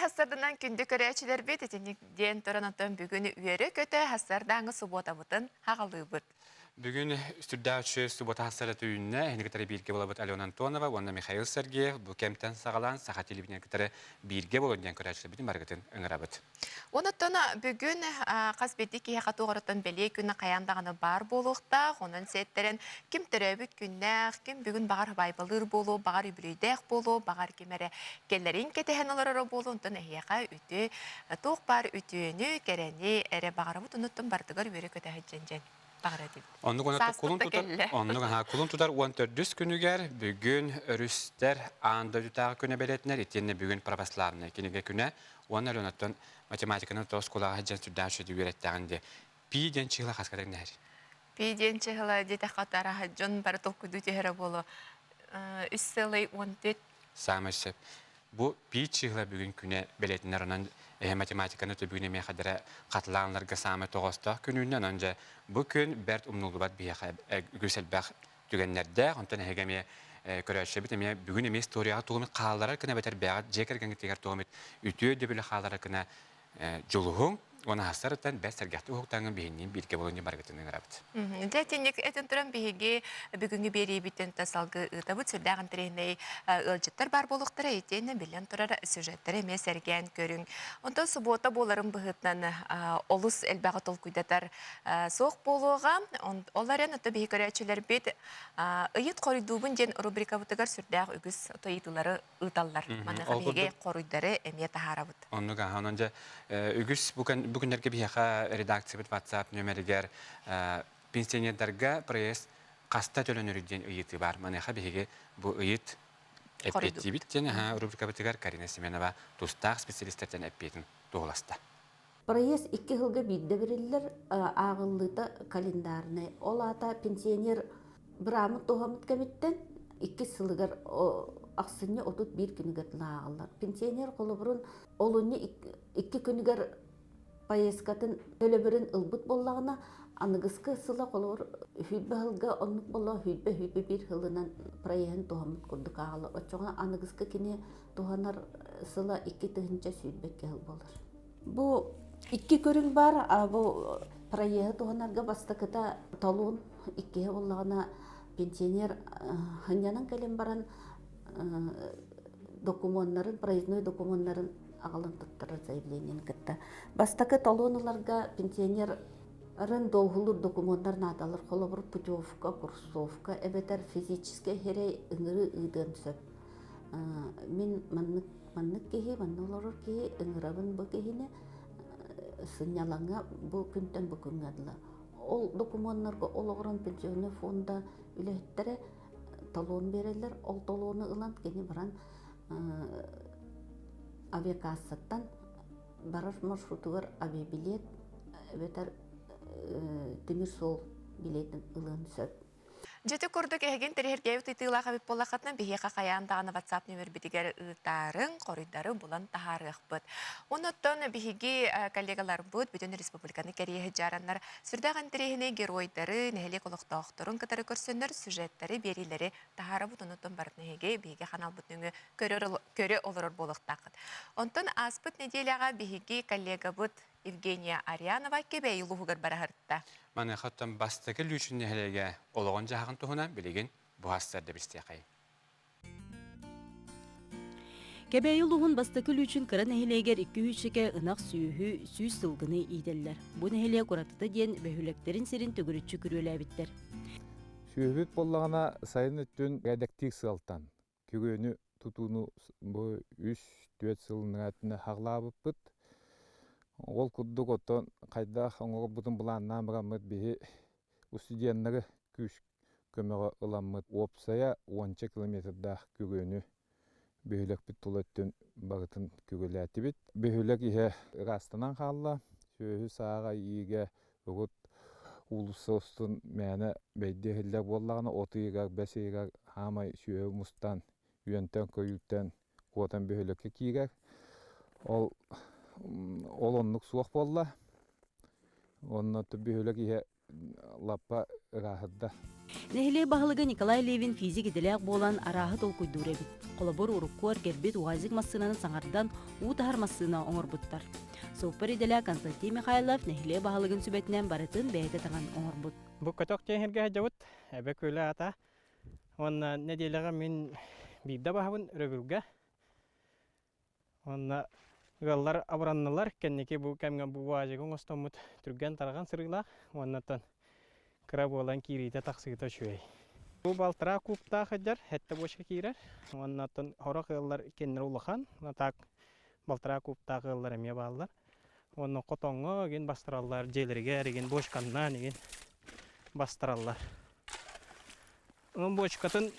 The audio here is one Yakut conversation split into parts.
хассарданан күндү көрөөччүлэрбит итинник диэн туран оттон бүгүн үөрэ-көтө хассардааҥы субуотабытын хаҕалыыбыт. Бүгүн сүрдээх үчүгэй субуота хассара түүннэ эһини кытары бииргэ буолабыт Алена Антонова уонна Михаил Сергеев бу кэмтэн саҕалаан саха телевидение кытары бииргэ буолун диэн көрөөччүлэрбитин барыгытын ыҥырабыт. Онуттан бүгүн хас биирдии киһиэхэ туох бэлиэ күнэ хайаан даҕаны баар буолуохтаах. Онон сиэттэрэн ким төрөөбүт күннээх, ким бүгүн баҕар байбалыыр буолуо, баҕар үбүлүөйдээх буолуо, баҕар ким эрэ кэлэрин кэтэһэн олороро буолуо. Онтон эһиэхэ үтүө туох баар үтүөнү, кэрэни эрэ баҕарабыт. Онуттан барытыгар үөрэ-көтө сылдьан баҕара этибит. Оннук уонна Сааспыт кулун да тутар кэллэ. оннук аха кулун тутар 14-үс күнүгэр бүгүн өрүстэр аан дойдутааҕы күнэ бэлиэтинэр итиэннэ бүгүн православнай кинигэ күнэ уонна Аленаттан математиканы оскуолаҕа сылдьан сүрдээх үчүгэйдик үөрэттэҕин диye пи диэн чыыла хаска тэҥнэһэр. Пи диэн чыһыла диэтэххэ араһа дьон бары толкуйдуу түһэрэ буолуо. Үс сылай 14. Саамай сөп. Бу пи чыыла бүгүн күнэ бэлиэтинэр онон эһэ математиканы төбүгүн эмиэ хадара хатылааннарга саамай тоҕоостоох күнүүннэ онон дьэ бу күн бэрт умнуллубат биһиэхэ үгүс элбэх түгэннэрдээх онтон эһиги эмиэ көрөөччүбүт эмиэ бүгүн эмиэ историяҕа тугумут хаалларар гына эбэтэр бэйэҕит дьиэ кэргэҥҥитигэр тугумут үтүө өйдөбүлү хаалларар гына дьулуһуҥ уонна аһастарыттан бэрт сэргэхтик уһуктааҥҥын биһинниин бииргэ буолун диэн барыгытын ыҥырабыт. Дьэ, итинник этэн туран биһиги бүгүҥҥү биэриибитин салгыы ыытабыт. Сүрдээх интэриэһинэй ыалдьыттар баар буолуохтара итиэннэ биллэн турар сюжеттары эмиэ сэргээн көрүҥ. Онтон субуота буоларын быһыытынан олус элбэҕи толкуйдатар суох буолуоҕа. Ол эрэн ото биһи көрөөччүлэрбит ыйыт хоруйдуубун диэн рубрикабытыгар сүрдээх үгүс ыйытыылары ыыталлар. Маныаха биһиги хоруйдары эмиэ таһаарабыт. Оннук аха, онон дьэ үгүс бу күннэргэ биһиэхэ редакциябыт WhatsApp нүөмэригэр пенсионердарга проезд хаста төлөнөрүй диэн ыйытыы баар. Маныаха биһиги бу ыйыт эппиэттиибит диэн рубрикабытыгар Карина Семенова тустаах специалистэртэн эппиэтин туоһуласта. Проезд икки сылга биирдэ бэриллэр, ааҕыллыыта календарнай. Ол аата пенсионер быраамын туһаммыт кэмиттэн иккис сылыгар ахсынньы 31 күнүгэр ааҕыллар. Пенсионер холобурун олунньу икки күнүгэр поездкатын төлөбүрүн ылбыт буоллаҕына, аныгыскы сыла холобур сүүрбэ сылга оннук буолла сүүрбэ сүүрбэ биир сылынан проеһын туһаммыт курдук ааҕыллар. Оччоҕо аныгыскы кини туһанар сыла 2022 сыл буолар. Бу икки көрүҥ баар. А бу проеһы туһанарга бастакыта талон, иккиһэ буоллаҕына пенсионер сынньанан кэлэн баран докумуоннарын, проездной докумуоннарын аҕалан туттарар заявлениени кытта. Бастакы талон ыларга пенсионер рын дооһулуур докумуоннар наадалар. Холобур, путевка, курсовка эбэтэр физическэй сирэй ыҥырыы ыытыан сөп. Мин маннык маннык киһи, манна олорор киһи ыҥырабын бу киһини сынньалаҥҥа бу күнтэн бу күҥҥэ дылы. Ол докумуоннарга олоҕуран пенсионный фонда үлэһиттэрэ талон биэрэллэр. Ол талону ылан кини баран авиакассаттан барар маршрутугар авиабилет эбэтэр тимир суол билетин ылыан сөп. Дьэ курдук эһигин тэриһэргээбит ыйытыылаах эбит буоллаххытына биһиэхэ хайаан даҕаны WhatsApp нүөмэрбитигэр ыытаарыҥ, хоруйдары булан таһаарыахпыт. Онуттан биһиги коллегаларбыт бүтүн республиканы кэрийэ сылдьараннар сүрдээх интэриэһинэй геройдары, нэһилиэк олохтоохторун кытары көрсөннөр сюжеттары, биэриилэри таһаарабыт. Онуттан барытын эһиги биһиги ханаалбыт нөҥүө көрө олорор буолуохтааххыт. Онтон ааспыт нэдиэлэҕэ биһиги коллегабыт Евгения Арианова Кэбээйи улууһугар бараһырта. Маныаха оттон бастакы Лүүчүн нэһилиэгэ олоҕун-дьаһаҕын туһунан билигин буһаастар да билсиэхэй. Кэбээйи улууһун бастакы Лүүчүн кыра нэһилиэгэр икки үүччэкэ ынах сүөһү, 100 сылгыны иитэллэр. Бу нэһилиэк уратыта диэн бөһүөлэктэрин сирин төгүрүччү күрүөлээбиттэр. Сүөһүбүт буоллаҕына сайын өттүн эрэдэктиир сыалтан күрүөнү тутууну бу үс-түөрт сылынааҕытына хаҕылаабыппыт. Ол курдук оттон хайдах оҥорбутун былааннаан бараммыт биһи устудьуоннары күүс көмөҕө ыламмыт уопсайа уонча километрдаах күрүөнү бөһүөлэкпит тула өттүн барытын күрүөлээтибит. Бөһүөлэк иһэ ыраастанан хаалла. Сүөһү сааҕа иигэ Урут уулусса устун мээнэ бэйдиэ иһиллэр буоллаҕына, от ыйыгар, бэс ыйыгар хаамай сүөһү мустан, үөнтэн-көйүүртэн куотан бөһүөлэккэ киирэр. Ол ол оннук суох буолла. Онно бөһүөлэк иһэ лаппа ырааһырда. Нэһилиэк баһылыга Николай Левин физик идэлээх буолан арааһы толкуйдуур эбит. Холобур, урукку эргэрбит УАЗик массыынаны саҥардан уу таһар массыына оҥорбуттар. Суоппар идэлээх Константин Михайлов нэһилиэк баһылыгын сүбэтинэн барытын бэйэтэ таҥан оҥорбут. Бу көтөх диэн сиргэ сылдьабыт. Эбэ күөлэ аата. Уонна нэдиэлэҕэ мин биирдэ баһабын өрөбүлгэ. Уонна ыаллар абыраннылар, кэнники бу кэмҥэ бу УАЗигы оҥостоммут түргэн-тарҕан сырыылаах уоннаттан кыра буолан киириитэ-тахсыыта үчүгэй. Бу балтараа кубтаах сылдьар, сэттэ бочка киирэр. Уоннаттан сорох ыаллар кинилэр улахан, так балтараа кубтаах ыаллар эмиэ бааллар. Уонна хотоҥҥо игин бастараллар, дьиэлэригэр игин бочканнан игин бастараллар. Онон бочкатын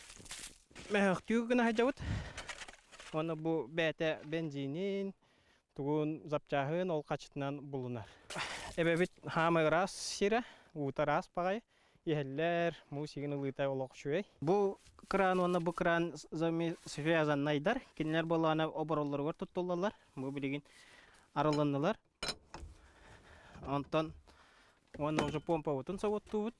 мөһөхтүү гына сылдьабыт. Уонна бу бэйэтэ бензинин, тугун запчаһын ол хачытынан булунар. Эбэбит хаамай ыраас сирэ, уута ыраас баҕайы. Иһэллэр, муус игин ылыыта олох үчүгэй. Бу кран уонна бу кран связаннайдар. Кинилэр буоллаҕына обороллоругар туттуллаллар. Бу билигин арылыннылар. Онтон уонна уже помпабытын собуттуубут.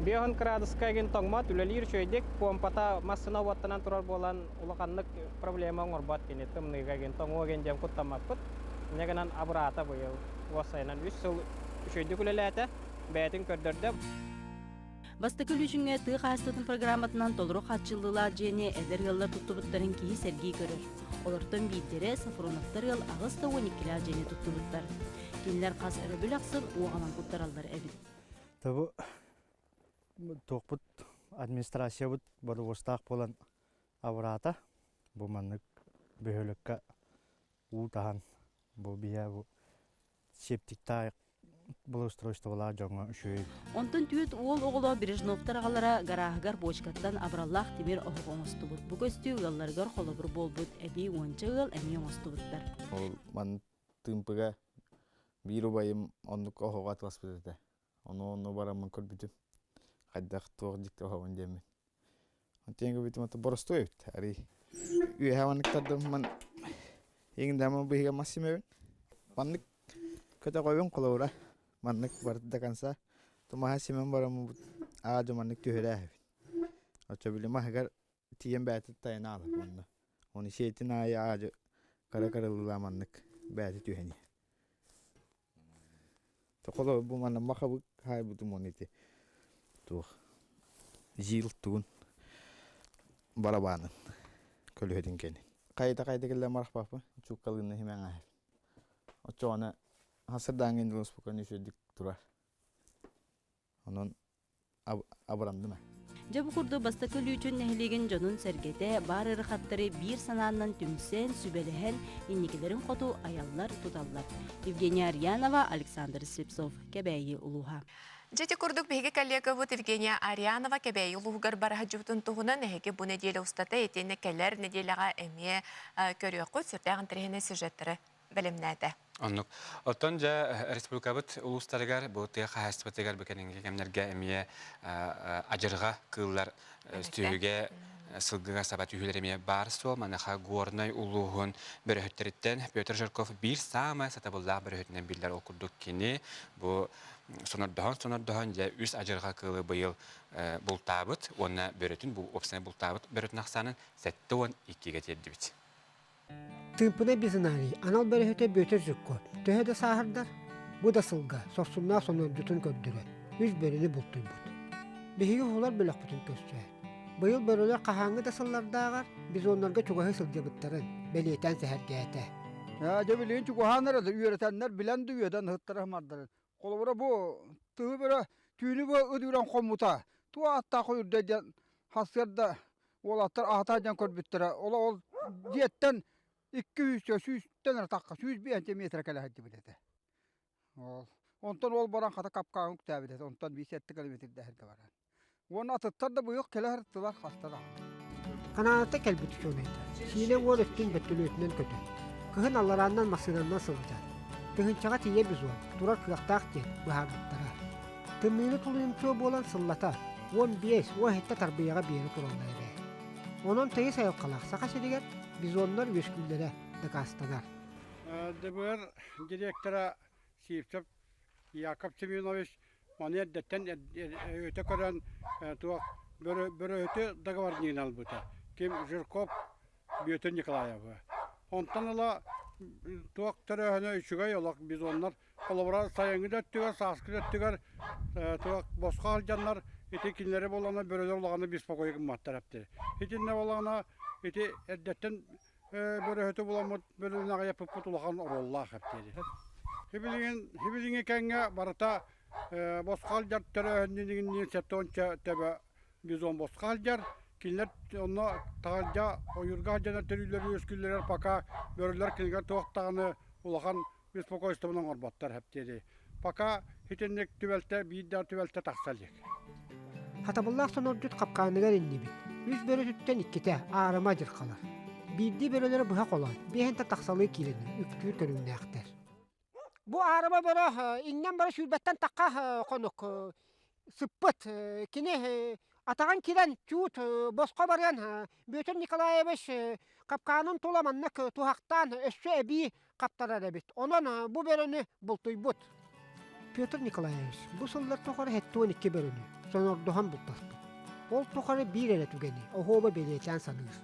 Биоһун кыраадыска игин тоҥмот, үлэлиир үчүгэйдик, помпата массыына уоттанан турар буолан улаханнык проблема оҥорбот кини тымныыга игин тоҥуо игин диэн куттаммаппыт. Инньэ гынан абыраата быйыл уоссайынан үс сыл үчүгэйдик үлэлээтэ, бэйэтин көрдөрдө. Бастакы Лүүчүҥҥэ тыа хаһаайыстыбатын программатынан толору хааччыллыылаах дьиэни эдэр ыаллар туттубуттарын киһи сэргии көрөр. Олортон биирдэрэ Софроновтар ыал аҕыс да уон иккилээх дьиэни туттубуттар. Кинилэр хас өрөбүл ахсын уоҕалан куттараллар эбит. Тобу туохпут администрациябыт бодобуостаах буолан абыраата. Бу маннык бөһүөлэккэ уу таһан бу биһэ бу септиктаах благоустройстволаах дьоҥҥо үчүгэй. Онтон түөрт уол оҕолоох Бережновтар аҕалара гарааһыгар бочкаттан абыраллаах тимир оһох оҥостубут. Бу көстүү ыалларыгар холобур буолбут эбии уонча ыал эмиэ оҥостубуттар. Ол ман тыымпыга биир убайым оннук оһоҕу атыласпыт этэ. Ону онно бараммын көрбүтүм. Хайдах туох дьикти оһоҕун диэммин. Онтон көрбүтүм ата боростуой эбит. Арый үөһэ манныктардым ман иҥдама быһыга мас симэбин. Маннык көтөҕөбүн холобура. Маннык барыта до конца. Тумаһа симэн бараммыт аадьа маннык түһэрээһэбин. Оччо били маһыгар тиийэн бэйэтэ тайана аалар уонна. Оны сиэтин аайы аадьа кыра-кыралыылаа маннык бэйэтэ түһэн иһэр. Холобур, бу манна махабыт хаайбытым уонна ити туох ЗИЛ тугун барабаанын көлүөһэтин кэнин. Хайда-хайда кэллэ марахпаппын, чууккалыынна химэн ааһабын. Оччоҕуна хасырдаан дылыспыкка үчүгэйдик турар. Онон абырандым ээ. Дьэ бу курдук Бастакы Лүүчүн нэһилиэгин дьонун-сэргэтэ баар ыарахаттары биир санаанан түмсэн, сүбэлэһэн, инникилэрин хоту айаллар-туталлар. Евгения Арьянова, Александр Слепцов, Кэбээйи улууһа. Дьэ ити курдук биһиги коллегабыт Евгения Арьянова Кэбээйи улууһугар бараһадьыбытын туһунан эһиги бу нэдиэлэ устата итиэннэ кэлэр нэдиэлэҕэ эмиэ көрүөххүт сүрдээх интэриэһинэй сюжеттары бэлэмнээтэ. Оннук. Оттон дьэ республикабыт улуустарыгар бу тыа хаһаайыстыбатыгар бу кэнники кэмнэргэ эмиэ адьырҕа кыыллар сүөһүгэ сылгыга саба түһүүлэр эмиэ баар суол. Маныаха Горнай улууһун бөрөһүттэриттэн Петр Жирков биир саамай сатабыллаах бөрөһүтүнэн биллэр. Ол курдук кини бу сонордоһон-сонордоһон дьэ үс адьырҕа кыылы быйыл бултаабыт уонна бөрөтүн бу уопсайа бултаабыт бөрөтүн ахсаанын 72-гэ тиэрдибит. Тыымпынай бизонарий анал бөрөһүтэ Бүөтүр Зюкко төһө да сааһырдар, бу да сылга сорсуннаах сонордьутун көрдөрөн, үс бөрөнү бултуйбут. Биһиги уһулар бөлөхпүтүн көрсөөт, быйыл бөрөлөр хаһааҥҥы да сыллардааҕар бизоннарга чугаһыы сылдьыбыттарын бэлиэтээн сэһэргээтэ. Дьэ билигин чугаһаан эрэ үөрэтэннэр билэн да үөдэн ыһыттара ымардарын. Холобура бу тыһы бөрө түүнү бу ыт үрэн хоммута. Туох ааттаах үрдэ диэн сарсыарда уолаттар аһата диэн көрбүттэрэ. Ол ол дьиэттэн икки үс сүүстэн эрэ тахха 105 метр кэлэ сылдьыбыт этэ. Ол онтон ол баран хата капкаан үктээбит этэ. Онтон биир сэттэ километрдээх баран. Уонна атыттар да быйыл кэлэ сырыттылар хаста даҕаны. Канаадата кэлбит учуонайдар сиилэ уол өттүн бөртөлүөтүнэн көтөн, кыһын алларааннан массыынанан сылдьан, тыһыынчаҕа тиийэ бизон турар кыахтаах диэн быһаарбыттара. Тымныыны тулуйумтуо буолан сыллата 15 17 тарбыйаҕа биэрэ тураллар эбээт. Онон тыйыс айылҕалаах Саха сиригэр бизоннар үөскүүллэрэ дакаастанар. ДБР директора Сивцев Яков Семенович маны эрдэттэн өтө көрөн туох бөрөһүтү договорнигын албыта. Ким Жирков Бүөтүр Николаевы. Онтон ыла туох төрөөһүнэ үчүгэй олох бизоннар холобура сайыҥҥы да өттүгэр, сааскы да өттүгэр туох босхо сылдьаннар ити кинилэри буоллаҕына бөрөлөр улаханнык беспокой гымматтар эптэр. Итиннэ буоллаҕына ити эрдэттэн бөрөһүтү буламмыт бөрөнү аҕыйаппыппыт улахан оруоллаах эптиэри. Хибилигин хибилиҥи кэҥҥэ барыта босхо сылдьар төрөөһүннүнүгүннүүн сеттонча төбө бизон босхо сылдьар. Кинилэр онно таһырдьа ойуурга сылдьанар төрүүллэр үөскүүллэрэр пока бөрөлөр кинилэр туох даҕаны улахан беспокойствоны оҥорботтор эптиэри. Пока итинник түбэлтэ биир да түбэлтэ тахса илик. Хатабыллаах сонордьут хапкааныгар иннибит. Үс бөрөтүттэн иккитэ аарыма адьырхалар. Биирдии бөрөлөрө быһа холоон, биэһэнтэ тахсалыы киирэн үктүүр көрүҥнээхтэр. Бу аарыма бөрө иҥнэн бара сүүрбэттэн тахха хонук сыппыт. Кини атаҕын кирэн чуут босхо барыан Бүөтүр Николаевич капкаанын тула маннык туһахтаан өссө эбии хаптарар эбит. Онон бу бөрөнү бултуйбут. Петр Николаевич бу сыллар тухары 72 бөрөнү сонордоһон бултаспыт. Ол тухары биир эрэ түгэни оһуоба бэлиэтээн саныыр.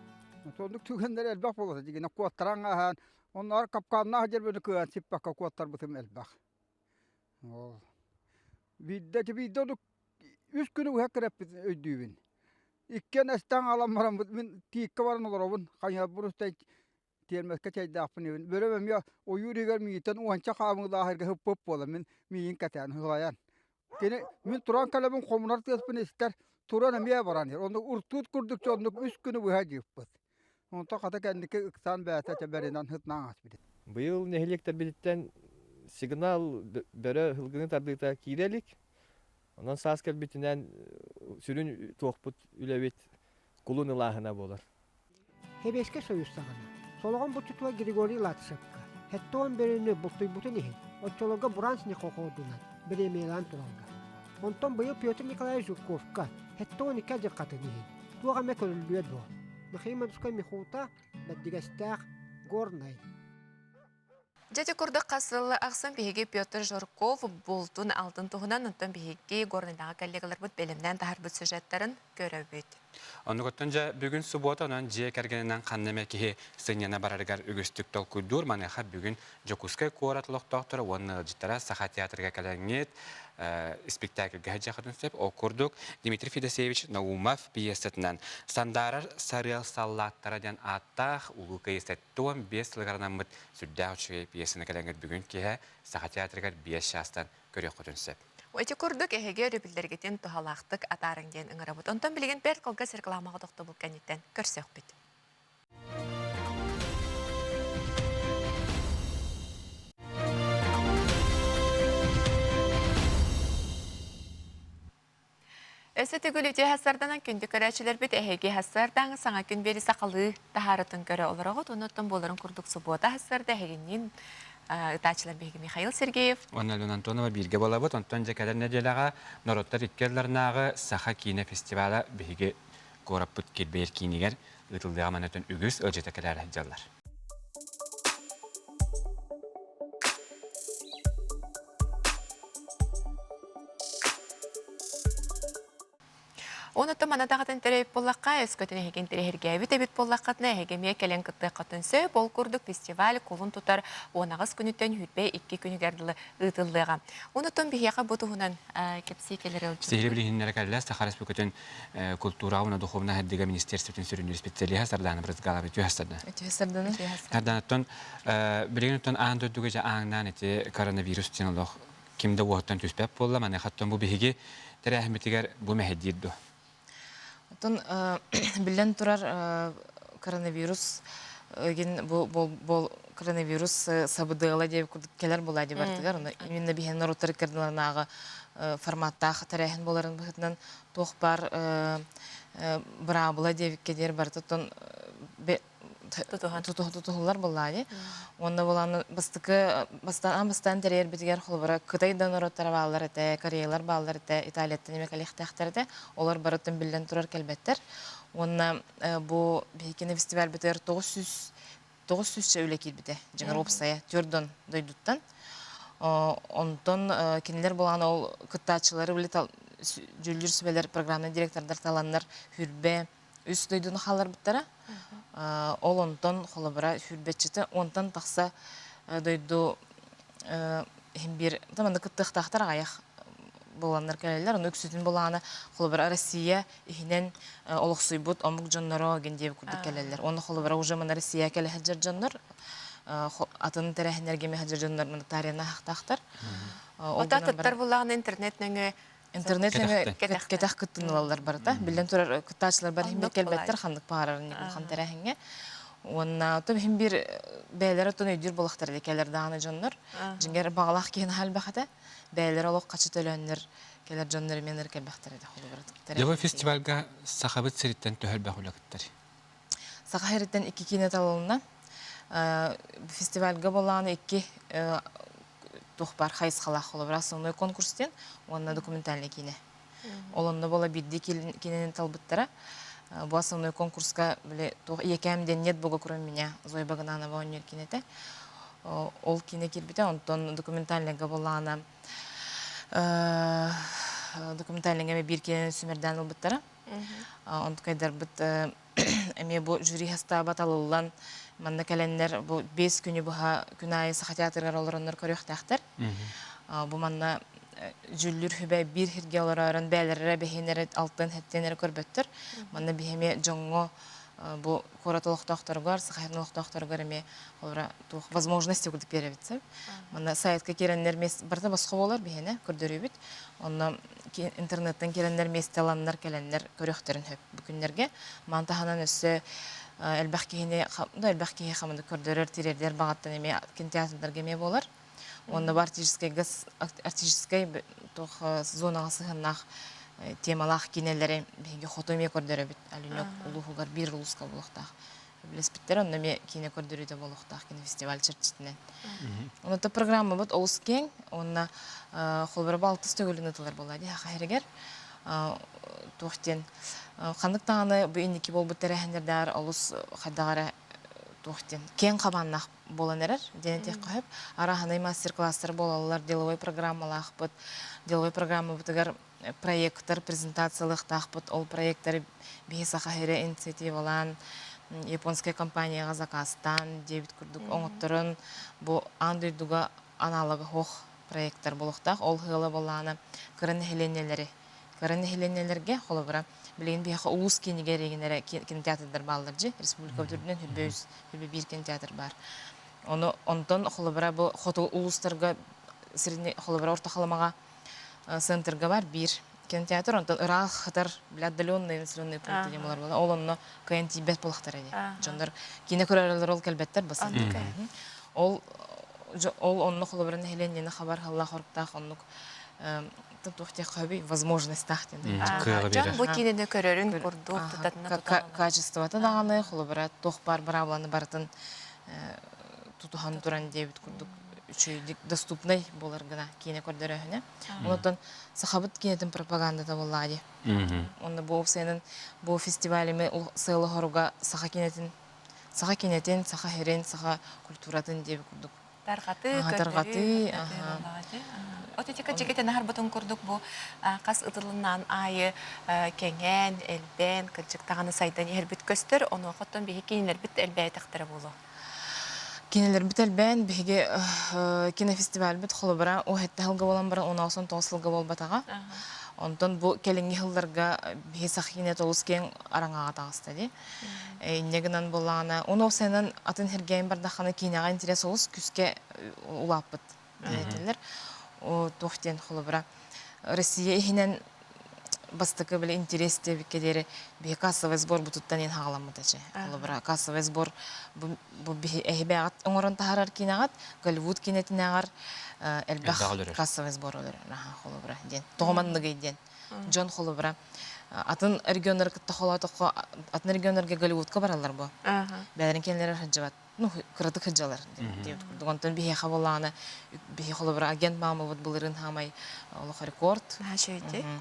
Соннук түгэннэр элбэх буолар дигинэ куоттаран аһаан онноор капкааннаах дьэрбэни кыайан сиппакка куоттарбытым элбэх. Ол биирдэ биирдэ оннук үс күнү быһа кирэппит өйдүүбүн. Иккиэн эстэн аалан бараммыт мин тииккэ баран олоробун хайыһарбын устан тиэрмэскэ чэйдээхпин иһин. Бөрөм эмиэ ойуур иһигэр миигиттэн уонча хаамыылаах эргэ сыппыт буолан мин миигин кэтээн сылайан. Кини мин туран кэлэбин хомунар тыаспын истэр, туран эмиэ баран иһэр. Оннук уртуут курдук дьоннук үс күнү быһа дьыыппыт. Онтон хата кэнники ыксаан бэйэтэ чэбэринэн сытынан ааспыт. Быйыл нэһилиэктэрбититтэн сигнал бөрө сылгыны тардыыта киирэ илик. Онон саас кэлбитинэн сүрүн туохпут үлэбит кулун ылааһына буолар. Сэбиэскэй Союз саҕана Солоҕон булчутугар Григорий Латышевка 70 бөрөнү бултуйбутун иһин оччолорго Буранс Нехоходунан бириэмийэлээн тураллар. Онтон быйыл Петр Николаевич Жирковка 72 адьырҕатын иһин туох эмэ көрүллүө дуо? Михаил Морской Михута, Бэрдигэстээх, Горнай. Дьэ ити курдук хас сыл ахсын биһиги Петр Жирков бултун алтын туһунан, онтон биһиги Горнайдааҕы коллегаларбыт бэлэмнээн таһарбыт сюжеттарын көрөбүт. Оннугуттан дьэ бүгүн субуота, онон дьиэ кэргэнинэн ханна эмэ киһи сынньана барарыгар үгүстүк толкуйдуур. Маныаха бүгүн Дьокуускай куорат олохтоохторо уонна ыалдьыттара Саха театрыгар кэлэҥҥит спектакльга сылдьыаххытын сөп. Ол курдук Дмитрий Федосеевич Наумов пьесатынан «Сандаарар сарыал саллааттара» диэн ааттаах Улуу Кыайыы 75 сылыгар анаммыт сүрдээх үчүгэй пьесаны кэлэҥҥит бүгүн киэһэ Саха театрыгар 5 чаастан көрүөххүтүн сөп. Ити курдук эһиги өрөбүллэргитин туһалаахтык атаарыҥ диэн ыҥырабыт. Онтон билигин бэрт кылгас рекламаҕа тохтобул кэнниттэн көрсүөхпүт. Өссө төгүл үтүө хассарданан күндү көрөөччүлэрбит эһиги хассардааҥы саҥа күн биэри сахалыы таһаарытын көрө олороҕут. Онуттан буоларын курдук субуота хассарда эһигинниин ытааччылар биһиги Михаил Сергеев. Уонна Алена Антонова бииргэ буолабыт. Онтон дьэ кэлэр нэдиэлэҕэ норуоттар икки Саха киинэ фестивала биһиги куораппыт килбэйэр киинигэр ыытыллыаҕа манатын үгүс ыалдьыта кэлээри сылдьаллар. Онуттан мана даҕатын төрөйүп буоллахха, өскөтүн эһиги интэриэһиргээбит эбит буоллаххытына, эһиги эмиэ кэлэн кыттыаххытын сөп. Ол курдук фестиваль кулун тутар 18 күнүттэн 22 күнүгэр дылы ыытыллыаҕа. Онуттан биһиэхэ бу туһунан кэпсии кэлэр ыалдьыт. Сиһили билиһиннэрэ кэллэ Саха Республикатын культураҕа уонна духовнай сайдыыга министерствотын сүрүннүүр специалиһа Сардана Брызгалова үтүө сардан. Үтүө сардана. Сарданаттан билигин оттон аан дойдуга дьэ ааҥнаан ити коронавирус диэн олох ким да уоһуттан түспэт буолла. Маныаха бу биһиги тэрээһиммитигэр бу мэһэйдиир дуо? Оттон биллэн турар коронавирус эгин бу бу коронавирус сабыдыала диэбит курдук кэлэр буолаа дии бартыгар. Ону именно биһиэн норуоттар иккардыларынааҕы форматтаах тэрээһин буоларын быһыытынан туох баар быраабыла диэбиккэ диэри барыта оттон тутуһуллар буоллаа дии. Уонна буолан бастакы бастаан бастаан тэрийэрбитигэр холобура Кытай да норуоттара бааллар этэ, Кореялар бааллар этэ, Италияттан эмиэ кэлиэхтээхтэр этэ. Олор барытын биллэн турар кэлбэттэр. Уонна бу биһикини фестивальбытыгар 900 900 үлэ киирбитэ. Дьиҥэр уопсайа төрдөн дойдуттан. Онтон кинилэр булан ол кыттааччылары били дьүүллүүр сүбэлэр программнай директордар таланнар хүрбэ үс дойдуну хаалларбыттара. Ол онтон холобура хүрбэччитэ онтон тахса дойду иһин биир манна кыттыахтаахтар аҕыйах буоланнар кэлэллэр. Ону үксүтүн булаана холобура Россия иһинэн олохсуйбут омук дьонноро гин диэбит курдук кэлэллэр. Уонна холобура уже мана Россия кэлэ сылдьар дьоннор атын тэрээһиннэргэ эмэ сылдьар дьоннор монетарияны аһахтаахтар. Ол атыттар буллаҕына интернет нөҥүө интернет нөҥүө кэтэх кыттыналлар барыта. Биллэн турар кыттааччылар бар иһин кэлбэттэр ханнык баарар улахан тэрээһиҥҥэ. Уонна то иһин биир бэйэлэрэ оттон өйдүүр буолахтар кэлэр даҕаны дьоннор. Дьиҥэр баҕалаах киһи наһаа элбэх этэ. Бэйэлэрэ олох хачы төлөөннөр кэлэр дьоннор эмиэ кэлбэхтэр этэ холобура. Дьэ фестивальга Сахабыт сириттэн төһө элбэх үлэ кыттар? Саха сириттэн икки киинэ талылынна. Фестивальга болааны икки туох баар хайысхалаах холобура основной конкурс диэн уонна документальный киинэ. Ол онно буола биирдии киинэни талбыттара. Бу основной конкурска били туох ийэкээм диэн нет бога кроме меня Зоя Багананова оонньуур киинэтэ. Ол киинэ киирбитэ, онтон документальныйга буоллаҕына документальныйга эмиэ биир киинэни сүүмэрдээн ылбыттара. Онтукайдарбыт эмиэ бу жюри састааба талыллан манна кэлэннэр бу 5 күнү быһа күн аайы Саха театрыгар олороннор көрүөхтээхтэр. Бу манна дьүүллүүр сүбэ биир сиргэ олороорон бэйэлэрэ бэһиэннэрэ алтан сэттиэн эрэ көрбөттөр. Манна биһи эмиэ дьоҥҥо бу куорат олохтоохторугар, Саха сирин олохтоохторугар эмиэ олора туох возможности курдук биэрэбит сөп. Манна сайтка киирэннэр барыта босхо буолар биһиэнэ көрдөрүүбүт. Онно интернеттэн киирэннэр миэстэ ыланнар кэлэннэр көрүөхтэрин сөп бу күннэргэ. Маны таһынан өссө элбэх киһини элбэх киһи хаманы көрдөрөр, тириэрдэр баҕаттан эмиэ кинотеатрдарга эмиэ буолар. Уонна бу артистическайга артистическай туох зонаҕа сыһыаннаах темалаах киинэлэри биһиги хоту эмиэ көрдөрөбүт. Алюнек улууһугар биир улууска буолуохтаах. Билэспиттэр онно эмиэ киинэ көрдөрүүтэ буолуохтаах кинофестиваль чэрчитинэн. Онон программабыт олус киэҥ уонна холобура бу алтыс төгүлүн ытылар буолла дии саха сиригэр. Туох диэн ханнык даҕаны бу инники буолбут тэрээһиннэрдээҕэр олус хайдах эрэ туох диэн киэҥ хабааннаах буолан эрэр диэн этиэххэ сөп. Арааһынай мастер-класстар буолаллар, деловой программалаахпыт. Деловой программабытыгар проекттар презентациялыахтаахпыт. Ол проекттары биһи Саха сирэ инициативалаан, японскай компанияҕа заказтаан диэбит курдук оҥотторон бу аан дойдуга аналога суох проекттар буолуохтаах. Ол сыала буоллаҕына кыра нэһилиэнньэлэри кыра нэһилиэнньэлэргэ холобура билигин биһиэхэ улуус киинигэр эригинэрэ кинотеатрдар бааллар дьи республикабыт үрдүнэн хүрбэ үс хүрбэ биир кинотеатр баар ону онтон холобура бу хоту улуустарга средний холобура орто халымаҕа центрга бар биир кинотеатр онтон ыраах хатар бля отдаленные населенные пункты диэн болар буола ол онно кыайан тиийбэт буолахтара дии дьоннор киинэ көрөрөлөр ол кэлбэттэр басан ол ол онно холобура нэһилиэнньэни хабар халлаах хоруктаах оннук туох диэххэ сөбүй возможностьтаах диэн Дьон бу киинэни көрөрүн курдук тутатына качествота даҕаны холобура туох баар быраабыланы барытын тутуһан туран диэбит курдук үчүгэйдик доступнай буолар гына киинэ көрдөрөөһүнэ. Онтон сахабыт киинэтин пропагандата буоллаҕа дии. Онно бу уопсайынан бу фестивалими сыала хоруга саха кинэтин саха кинэтин, саха сирин, саха культуратын диэбит курдук Тарҕатыы, тарҕатыы, От ити кырдьык аһарбытын курдук бу хас ытылыннаан аайы кэҥээн, элбээн, кырдьык даҕаны сайдан иһэрбит көстөр. Онуоха оттон биһи кинилэрбит элбээтэхтэрэ буолуо. Кинилэрбит элбээн, биһиги кинофестивальбыт холобура уһэтте сылга буолан баран 19 сылга буолбатаҕа. Онтон бу кэлиҥҥи сылларга биһи сах киинэ олус киэҥ араҥаҕа таҕыста дии. Инньэ гынан буоллаҕына, уонна уопсайынан атын сэргээн бардаххына киинэҕэ интерес олус күүскэ улааппыт диэтилэр. Туох диэн холобура, Россия иһинэн бастакы били интерес диэбиккэ диэри биһи кассовый сбор бутуттан иэн хаҕаламмыта чэ. Холобура, кассовый сбор бу бу биһи эһибээҕит оҥорон таһаарар киинэҕит Голливуд киинэтинээҕэр элбэх кассовый сбор өлөрөр. Холобура диэн. Тоҕо манныгый диэн. Дьон холобура. Атын регионнары кытта холоотоххо, атын регионнарга Голливудка бараллар бу. Бэйэлэрин кэннилэрэ сылдьыбат. Ну, кыратык сылдьалар диэбит курдук. Онтон биһиэхэ буоллаҕына, биһи холобура агент маамабыт былырыын хаамай олох рекорд.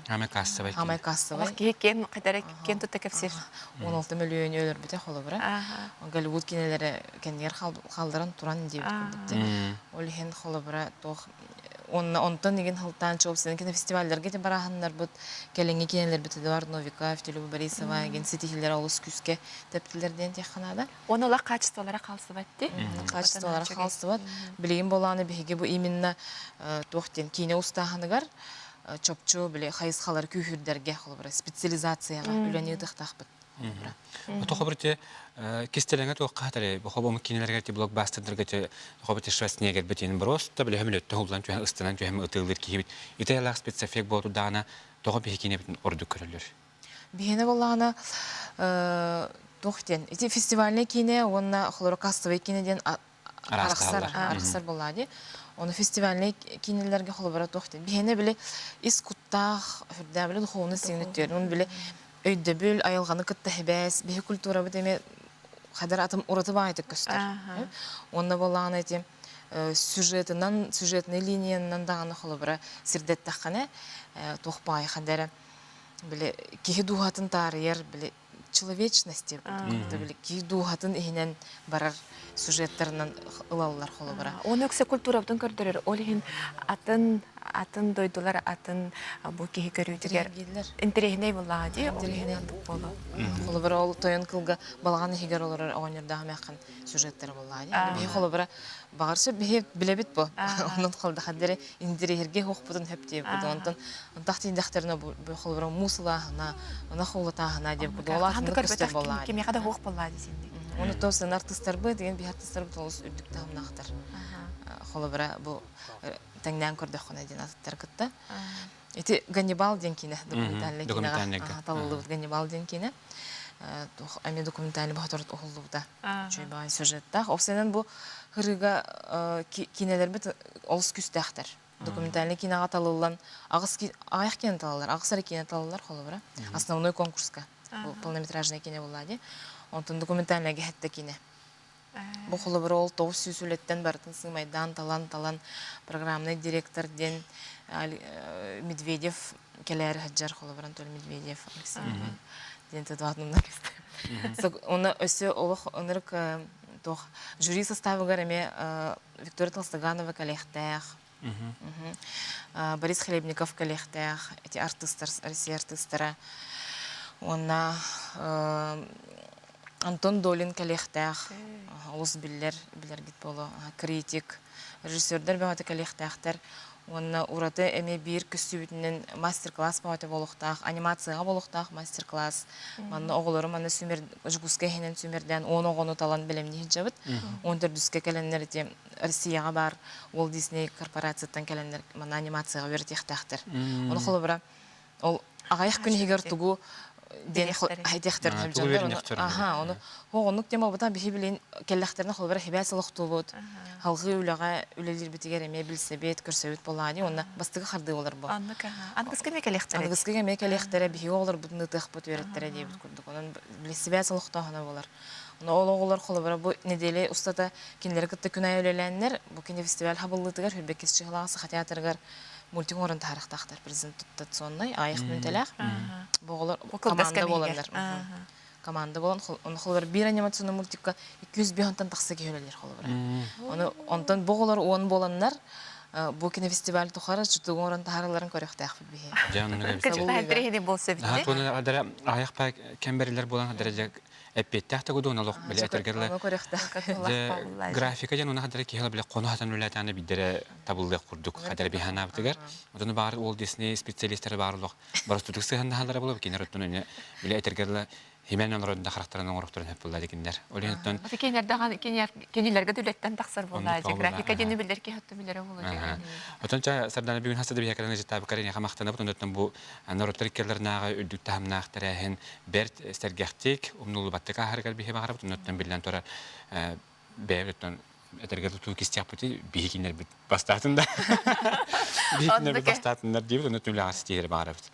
Хаамай кассовай. Хаамай кассовай. Киһи киэн хатара киэн тутта кэпсиир. 16 мөлүйүөнү өлөрбүтэ холобура. Голливуд кинилэри кэннигэр хаалларан туран диэбит курдук. Ол иһин холобура туох Уонна онтон игин халтаан чуопсанан кинофестивалларга ити барааһыннарбыт, кэлиҥҥи кинилэрбит Эдуард Новиков, Люба Борисова игин ситиһиилэрэ олус күүскэ тэптилэр диэн этиэххэ наада. Уонна олох хаачыстыбалара хаалсыбат дии. Хаачыстыбалара хаалсыбат. Билигин буолааны биһиги бу именно туох диэн киинэ устааһыныгар чопчу били хайысхалары күүһүрдэргэ холобура специализацияҕа үлэни ыытыахтаахпыт. Ото хобр те кистелеңе туохха хатары бу хобо кинилерге ти блокбастердарга те хобо те Шварценеггер битин просто биле хөмөлөттө хуллан түһэн ыстанан түһэн ытыылыр киһибит итээлээх спецэффект буолту даана тоҕо биһи кинебитин ордук көрөллөр. Биһиэнэ буоллаҕына туох диэн ити фестивальнай киинэ уонна холоро кассовый киинэ диэн арахсар арахсар буоллаа дии. Ону фестивальнай киинэлэргэ холобура туох диэн биһиэнэ били ис куттаах үрдээх били духовный сиҥнэ түөр. Оны били өйдөбүл, айылҕаны кытта хибээс, биһи культурабыт эми хадар атым ураты баайтык көстөр. Уонна буоллаҕына ити сюжетынан, сюжетный линиянан даҕаны холобура сирдэттэххинэ туох баай хадара били киһи дууһатын таарыйар били человечности били киһи дууһатын иһинэн барар сюжеттарынан ылаллар холобура. Оны өксө культурабытын көрдөрөр. Ол иһин атын атын дойдулар атын бу киһи көрүүтүгэр интэриэһинэй буоллаҕа дии. Интэриэһинэй буолуо. Холобура ол тойон кылга балаҕан иһигэр олорор оҕонньордоох эмээххин сюжеттара буоллаҕа дии. Биһи холобура баҕар сөп биһи билэбит бу. Онон холдахаддары интэриэһиргэ хуохпутун хөп диэбит. Онтон онтах тиийдэхтэринэ бу холобура муус ылааһына, ынах уулатааһына диэбит курдук. Ол атыннык көстөр буоллаҕа. Кимиэхэ да хуох буоллаҕа дии синник. Оны тосын артыстарбыт деген биһи артыстарбыт олус үрдүк таһымнаахтар. Холобура бу тэҥнээн көрдөххүнэ диэн атыттар кытта. Ити Ганнибал диэн киинэ документальный киноҕа талыллыбыт Ганнибал диэн киинэ. Эмиэ документальный баһаторут уһуллубута. Үчүгэй баҕайы сюжеттаах. Опсайынан бу ырыга киинэлэрбит олус күүстээхтэр. Документальный киноҕа талыллан аҕыс аҕыйах киинэ талаллар, аҕыс эрэ киинэ талаллар холобура. Основной конкурска. Бу полнометражный киинэ буолла дии. Онтон документальныйга хэттэ киинэ. Бу холобура ол 900 үлэттэн барытын сыымайдаан талан-талан программнай директор диэн Медведев кэлээри сылдьар холобура Анатолий Медведев Алексей диэн тэтуатынна кэстэ. Оны өссө олох ынырык туох жюри составыгар эмиэ Виктория Толстоганова кэлиэхтээх, Борис Хлебников кэлиэхтээх, эти артыыстар, Россия артыыстара. Уонна Антон Долин кэлиэхтээх, олус биллэр, билэргит буолуо, критик, режиссердар бөҕөтө кэлиэхтээхтэр. Уонна ураты эмиэ биир көстүүбүтүнэн мастер-класс бөҕөтө буолуохтаах, анимацияҕа буолуохтаах мастер-класс. Манна оҕолору манна сүмэр Дьокуускай иһинэн сүмэрдээн 10 оҕону талан бэлэмнии сылдьабыт. 14-үскэ кэлэннэр ити Россияҕа баар Walt Disney корпорацияттан кэлэннэр манна анимацияҕа үөрэтиэхтээхтэр. Ону холобура ол аҕыйах күн иһигэр тугу диэн айтиэхтэрин дьоннор аха ону оннук тема буолбатах биһи билин кэллэхтэринэ холобура хибээс олохтуубут халҕыы үлэҕэ үлэлиирбитигэр эмиэ билсэбит көрсөбүт буолаани уонна бастакы хардыы болар бу аныгыскы эмиэ кэлиэхтэрэ аныгыскы эмиэ кэлиэхтэрэ биһиги оҕолорбутун ытыахпыт үөрэттэрэ диэбит курдук онон билсибээс олохтооһуна болар Ону ол оҕолор холобура бу нэдиэлэ устата кинилэри кытта күн аайы үлэлээннэр бу кинофестиваль хабыллыытыгар Хүрбэкис чыһылаах Саха театрыгар мультик оҥорон таһаарыахтаахтар презентационнай аайах мүнтэлээх бу оҕолор команда буоланнар команда буолан ону холобура биир анимационный мультикка 205 тахса киһи үлэлиир холобура ону онтон бу оҕолор уон буоланнар бу кинофестиваль тухары чутугу оҥорон таһааралларын көрүөхтээхпит биһи. Аайах кэмбэрилэр буолан эппиэттээх да гудуон олох били этэргерле графика дьон уна хадара киһи били хону хатан үлэтааны биддере табыллыах курдук хадара биһанаабытыгар отону баар Уолт Дисней специалистары баар олох барыстутук сыһаннаһалара буолуо кинилэр оттон эне били этэргерле химен олорон да харахтарын оҥорохторун хөп булла дикиннер ол иһин Кинилэрдэҕэн кинилэргэ үлэттэн тахсар буоллаа графика диэни билэр киһи оттон билэрэ буолуо. Отон ча Сардана бүгүн хаста да биһиэхэ ыжыттаабыккар эйиэхэ махтанабыт оннуттан бу норуоттар иккилэрнээҕи үрдүк таһымнаах тэрээһин бэрт сэргэхтик, умнуллубаттык ааһарыгар биһи баҕарабыт. Оннуттан биллэн турар бэйэбит оттон Этэргэ тутуу кистиэхпити биһи кинилэрбит бастаатын да. Биһи кинилэрбит бастаатыннар диибит, онно түмлэҕэ ситиһэр баарабыт.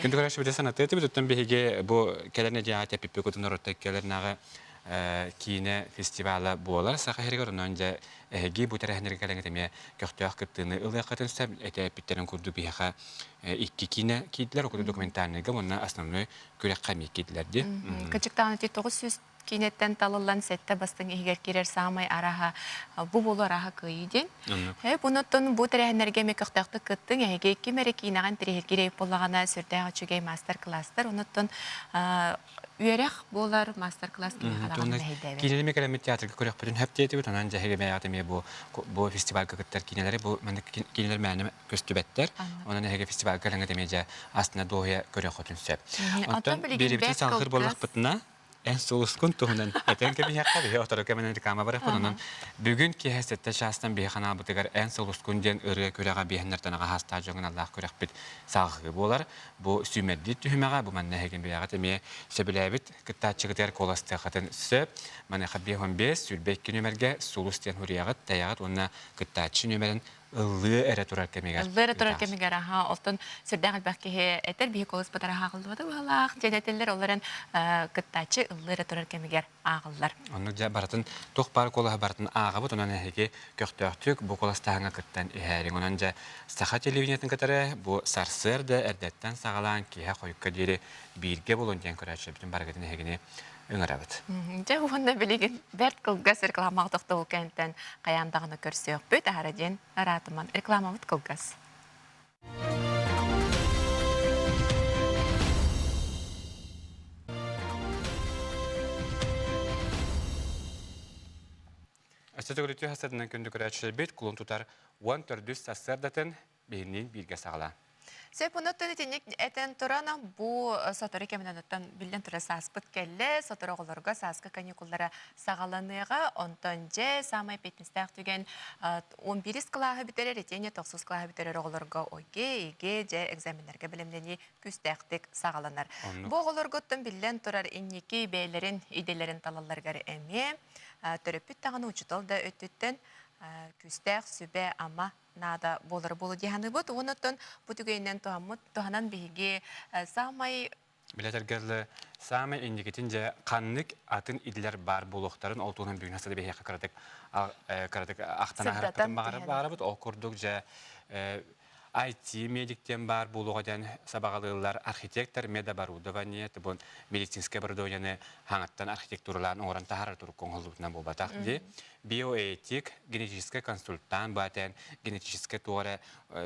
Күндү көрөөччүбүтэ санатыа этибит, оттон биһиги бу кэлэр нэдиэҕэ тэппиппит кутун оротто кэлэр наҕа киинэ фестивала буолар Саха сиригэр, онон дьэ эһиги бу тэрээһиннэргэ кэлэҥҥит эмиэ көхтөөх кыттыыны ылыаххытын сөп. Этэ эппиттэрин курдук биһиэхэ икки киинэ киирдилэр, ол документальныйга уонна основной күрэххэ эмиэ киирдилэр дии. Кырдьыктаҕына ити 900 киинэттэн талыллан сэттэ бастыҥ иһигэр киирэр саамай араһа бу буолу араһа кыайыы диэн. Онон бу тэрээһиннэргэ эмиэ көхтөөхтүк кыттыҥ. Эһиги ким эрэ киинэҕин тириһиргиир буоллаҕына сүрдээх үчүгэй маастар-кылаастар. Онуттан үөрэх буолар маастар-класс киһиэхэ даҕаны мэһэйдээбэт. Киинэни кэлэммит театрга көрөхпүтүн хөп диэтибит. Онон дьэһиги бэйэҕит эмиэ бу бу фестивальга кыттар киинэлэри бу маннык киинэлэр мээнэ көстүбэттэр. Онон эһиги фестивальга кэлэҥҥит эмиэ дьэ астына дуоһуйа көрүөххүтүн сөп. Оттон биэрибитин салҕыыр буоллахпытына эн сулускун туһунан этэн кэбиһиэххэ биһи отору кэминэн реклама барыахпыт. Онон бүгүн киэһэ сэттэ чаастан биһи ханаабытыгар эн сулускун диэн ырыа күрэҕэ биэһэннэртэн аҕаһаастаах дьоҥун аллаах күрэхпит салҕыы буолар. Бу сүүмэрдиир түһүмэҕэ бу манна эһигин бэйэҕит эмиэ сөбүлээбит кыттааччыгытыгар куоластыаххытын сөп. Маныаха 55 22 нүөмэргэ сулус диэн суруйаҕыт, тэйэҕит уонна кыттааччы нүөмэрин ыллыы эрэ турар кэмигэр. Ыллыы эрэ турар кэмигэр, аха, оттон сүрдээх элбэх киһи этэр, биһи куолас бытара ааҕыллыбата быһалаах диэн этэллэр, ол эрэн кыттааччы ыллыы эрэ турар кэмигэр ааҕыллар. Оннук дьэ барытын туох баар куолаһы барытын ааҕабыт, онон эһиги көхтөөхтүк бу куоластааһыҥҥа кыттан иһээриҥ. Онон дьэ саха телевидениетын кытары бу сарсыарда эрдэттэн саҕалаан киэһэ хойукка диэри бииргэ буолун диэн көрөөччүлэрбитин барыгытын эһигини ыҥырабыт. Дьэ уонна билигин бэрт кылгас рекламаҕа тохтобул кэнниттэн хайаан даҕаны көрсүөхпүт, аһара диэн араатыман рекламабыт кылгас. Өссө төгүрүтүү хасырынан күндү көрөөччүлэрбит кулун тутар 14 сарсыардатын биһинниин бииргэ саҕалаа. Сөп онуттан итинник этэн туран бу сотору кэминэн оттон биллэн турар сааспыт кэллэ, сотору оҕолорго сааскы каникуллара саҕаланыаҕа, онтон дьэ саамай эппиэтинэстээх түгэн 11 кылааһы бүтэрэр итиэннэ тохсус кылааһы бүтэрэр оҕолорго ОГЭ, ЕГЭ дьэ экзаменнарга бэлэмнэнии күүстээхтик саҕаланар. Бу оҕолоргуттан биллэн турар инники бэйэлэрин идэлэрин талалларыгар эмиэ төрөппүт даҕаны учуутал да өттүттэн күүстээх сүбэ-ама наада буолара буолуо дии саныыбыт. Уонна бу түгэнинэн туһаммыт туһанан биһиги саамай Билэтэргэ саамай инникитин дьэ ханнык атын идэлэр баар буолуохтарын ол туһунан бүгүн хасыда биһиэхэ кыратык кыратык ахтан аһарыппытын баҕарабыт. Ол курдук дьэ IT медик диэн баар буолуоҕа диэн сабаҕалыыллар архитектор медоборудование бу медицинскэй оборудованиены хаҥаттан архитектуралаан оҥорон таһаарар турукка оҥоһуллубутунан буолбатах дии. Биоэтик, генетическэй консультант баатэн генетическэй туох эрэ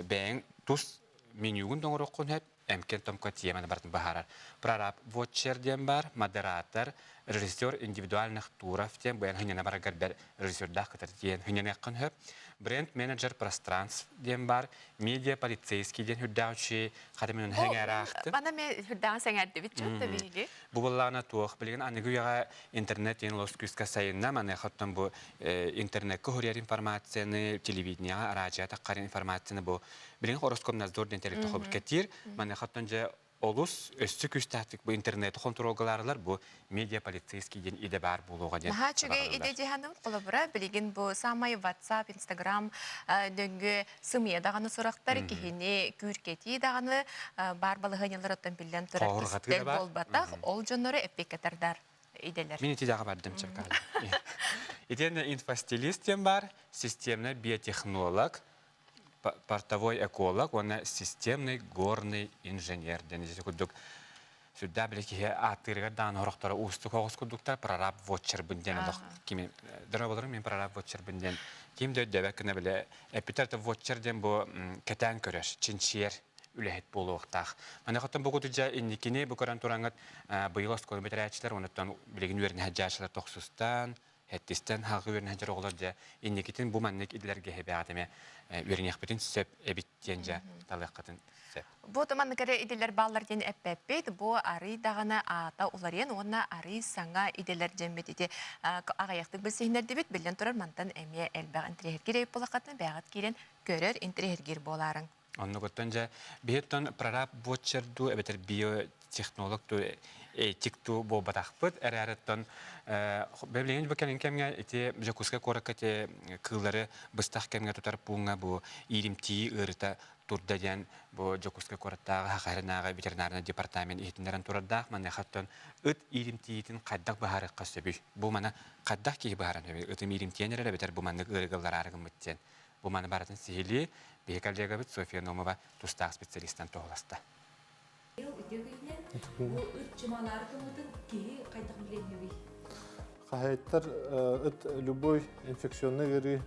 бэйэҥ тус менюгун да оҥоруоххун сөп эмкэн-томко тиэмэни барытын быһаарар. Прораб вотчер диэн баар, модератор, режиссер индивидуальных туров диэн быйан хынньана бараргар бэр режиссердаах кытар диэн хынньаныаххын сөп. Бренд-менеджер пространств диэн баар, медиа полицейский диэн үрдээх үчүгэй хата мен сэҥээраахтым. Мана мен үрдээҕин сэҥээрдибит чөттө биһиги. Бу буоллаҕына туох, билигин аныгы үйэҕэ интернет диэн олус күүскэ сайынна, маныаха оттон бу интернеккэ уһуруйар информацияны, телевидениеҕа, араадьыйа таххар информацияны бу Билигин Роскомнадзор диэн тэрилтэ хобуркэтиир. Маныаха оттон дьэ олус өссө күүстээхтик бу интернети хонтуруолгалаарылар бу медиа полицейский диэн идэ баар буолуоҕа диэн Наһаа үчүгэй идэ дии холобура билигин бу саамай WhatsApp, Instagram нөҥүө сымыйа даҕаны сурахтар киһини күүркэтии даҕаны баар балаһыанньалар оттон биллэн турар кистэл буолбатах ол дьоннору эппиэккэ тардар идэлэр. Мин ити бардым чапкаада. Итиэннэ инфостилист диэн баар, системный биотехнолог, портовой эколог уонна системный горный инженер диэн ити курдук сүрдээх били киһи ааттыырыгар даҕаны сорохторо уустук оҕус курдуктар прораб вотчербын диэн олох кими дорооболорум мин прораб вотчербын диэн ким да өйдөөбөт гына билэ эппитэр да вотчер диэн бу кэтээн көрөр чинчийэр үлэһит буолуохтаах. Маныхаттан бу кутудьа инникини бу көрөн тураҥҥыт быйыл оскуола бүтэрээччилэр онуттан билигин үөрэнэ сылдьааччылар тохсустан Хэттистэн хаҕы үөрэнэ сылдьар оҕолор дьэ инникитин бу маннык идэлэргэ эһэбэҕит эмэ үөрэниэхпитин сөп эбит диэн дьэ талыаххытын сөп. Бу маннык эрэ идэлэр бааллар диэн эппэппит. Бу арый даҕаны аата уларыйан уонна арый саҥа идэлэр дьэммит ити аҕыйахтык билсиһиннэрдибит. Биллэн турар, мантан эмиэ элбэх интэриэһиргиир эбит буолаххытына бэйэҕит киирэн көрөр, интэриэһиргиир буолаарыҥ. Оннугуттан дьэ биһиттэн прораб вотчер дуу эбэтэр биотехнолог дуу. этик ту буолбатахпыт эрээриттэн билигин бу кэлин кэмҥэ ити Дьокуускай куоракка ити кыыллары быстах кэмҥэ тутар пууҥҥа бу ииримтии ыарыта турда диэн бу Дьокуускай куораттааҕы Хахаһырынааҕы ветеринарнай департамент иһитиннэрэн турардаах. Маныаха ыт ииримтиитин хайдах быһаарыахха сөбүй? Бу маны хайдах киһи быһааран сөбүй? Ытым ииримтийэн эрэр эбэтэр бу маннык ыарыгыллараары гыммыт диэн. Бу маны барытын сиһилии биһи коллегабыт Софья Номова тустаах специалистан туоһуласта. Бу ыт чымалаары гыммытын киһи хайдах билиэн Хаһайыттар ыт любой инфекционный ыарыы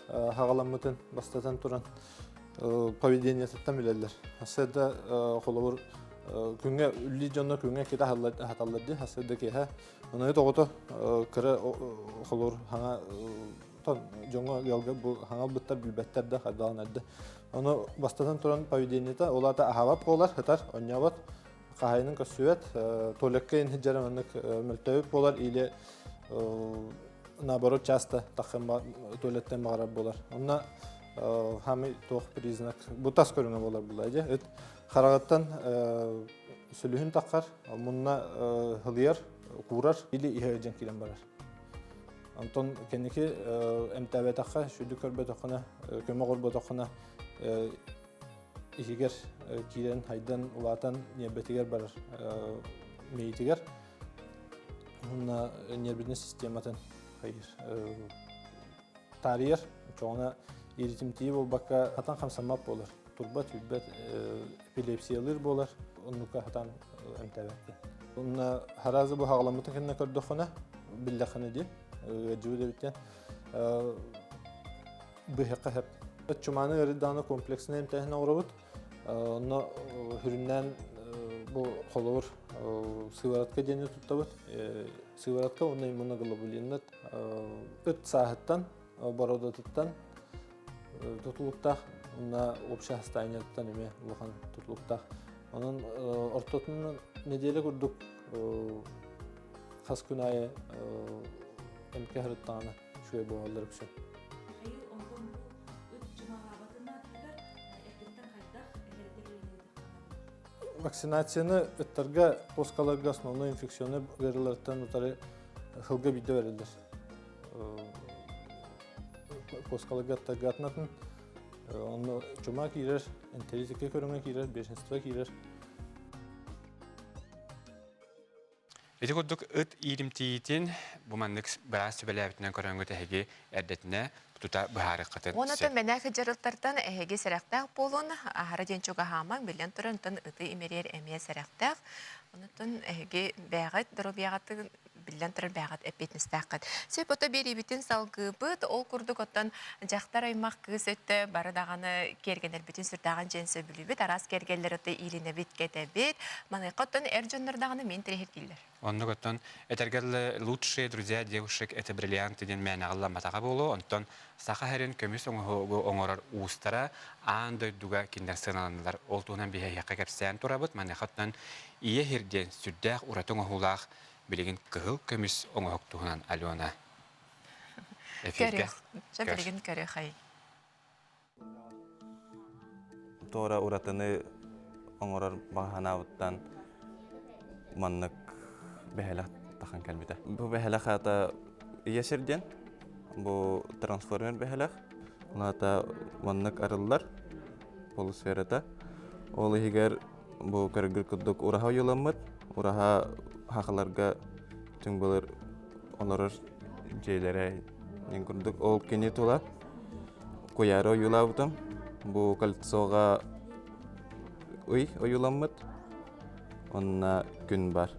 хаҕаламмытын бастатан туран поведениетыттан билэллэр. Хасыарда холобур күҥҥэ үллии дьонно күҥҥэ кита аһаталлар дии хасыарда киэһэ. Ону ыт оҕото кыра холобур хаҥа дьоҥҥо ыалга бу хаҥалбыттар билбэттэр да хайдаҕын эрдэ. Ону бастатан туран поведениета ол аата аһаабат буолар, ытар, онньообот, хаһайынын көрсүбэт, туалекка иһин маннык мөлтөөбүт буолар или наоборот часто таххан туалеттан баҕарар буолар. Онно хамый туох признак бу тас көрүҥэ буолар була дьэ ыт хараҕыттан сүлүһүн таххар мунна хылыйар куурар или иһэ ыдьан киирэн барар. Онтон кэнники эмтээбэтэххэ, сүдү көрбөтөххүнэ, көмө оҥорботоххуна иһигэр киирэн хайдан улаатан ньиэрбэтигэр барар мэйиитигэр уонна ньиэрбинэй систематын хайыр таарыйар чоҕуна иритимтии буолбакка хатан хамсаммат буолар турбат үрбэт эпилепсиялыыр буолар оннука хатан эмтээбэккин уонна харазы бу хаҕаламмытын кэннэ көрдөххүнэ биллэххинэ дии ыадьыбыт эбиттэн быһыахха сөп. Чумааны ыарыйдаҕына комплекснай эмтээһин оҥоробут. Онно сүрүннээн бу холобур сыворотка диэни туттабыт. Сыворотка уонна иммуноглобулиннар ыт сааһыттан, бородатыттан тутулуктаах уонна общее состояниеттан эмиэ улахан тутулуктаах. Онон ортотунан неделя курдук хас күн аайы эмкэ сырыттаҕына үчүгэй буолаллар үксүн. Михаил, онтон бу ыт чумалаабатын аатыгар эрдэттэн хайдах эрэрдэр үлэлиэххэ Вакцинацияны ыттарга, куоскаларга основной инфекционный ыарыыларыттан утары сылга биирдэ бэриллэр. Куоскаларга ыттарга атынатын онно чума киирэр, энтеритикка көрүҥэ киирэр, бешенство киирэр. Ити курдук ыт ииримтийиитин бу маннык быраас сүбэлээбитинэн көрөнгүт эһиги эрдэтинэ тута быһаарыаххытын Уонна сөп. мэнээх дьарыктартан эһиги сэрэхтээх буолун, аһара диэн чугаһаамаҥ, биллэн туран, онтон ыты имэрийэр эмиэ сэрэхтээх. Онтон эһиги бэйэҕит доруобуйаҕытын биллэн турар бэйэҕит эппиэтинэстээххит. Сөп ото биэриибитин салгыыбыт. Ол курдук оттон дьахтар аймах кыыс өттө бары даҕаны киэргэнэрбитин сүрдээҕин дьиэн сөбүлүүбүт. Араас киэргэллэри ото иилинэбит, кэтэбит. Маныаха оттон эр дьоннор даҕаны мин интэриэһиргииллэр. Оннук оттон этэргэ лучшие друзья девушек это бриллианты диэн мээнэҕэ ылламматаҕа буолуо. Онтон саха сирин көмүс оҥоһугу оҥорор уустара аан дойдуга кинилэр сыаналанылар. Ол туһунан биһиэхэ кэпсээн турабыт. Маныаха оттон Ийэ сир диэн сүрдээх ураты оҥоһуулаах билигин кыһыл көмүс оҥоһук туһунан Алена эфиргэ Чэ билигин көрүөхэй. Туора уратыны оҥорор баҕа санаабыттан маннык бэһэлэх тахан кэлбитэ. Бу бэһэлэх аата Ийэ сир диэн. Бу трансформер бэһэлэх. Ол аата маннык арыллар полусферата. Ол иһигэр Бу көргүр курдук ураһа ойууламмыт. Ураһа хахаларга түҥ былыр олорор дьиэлэрэ диэн курдук. Ол кини тула куйаары ойуулаабытым. Бу кольцоҕа ый ойууламмыт. Онно күн бар.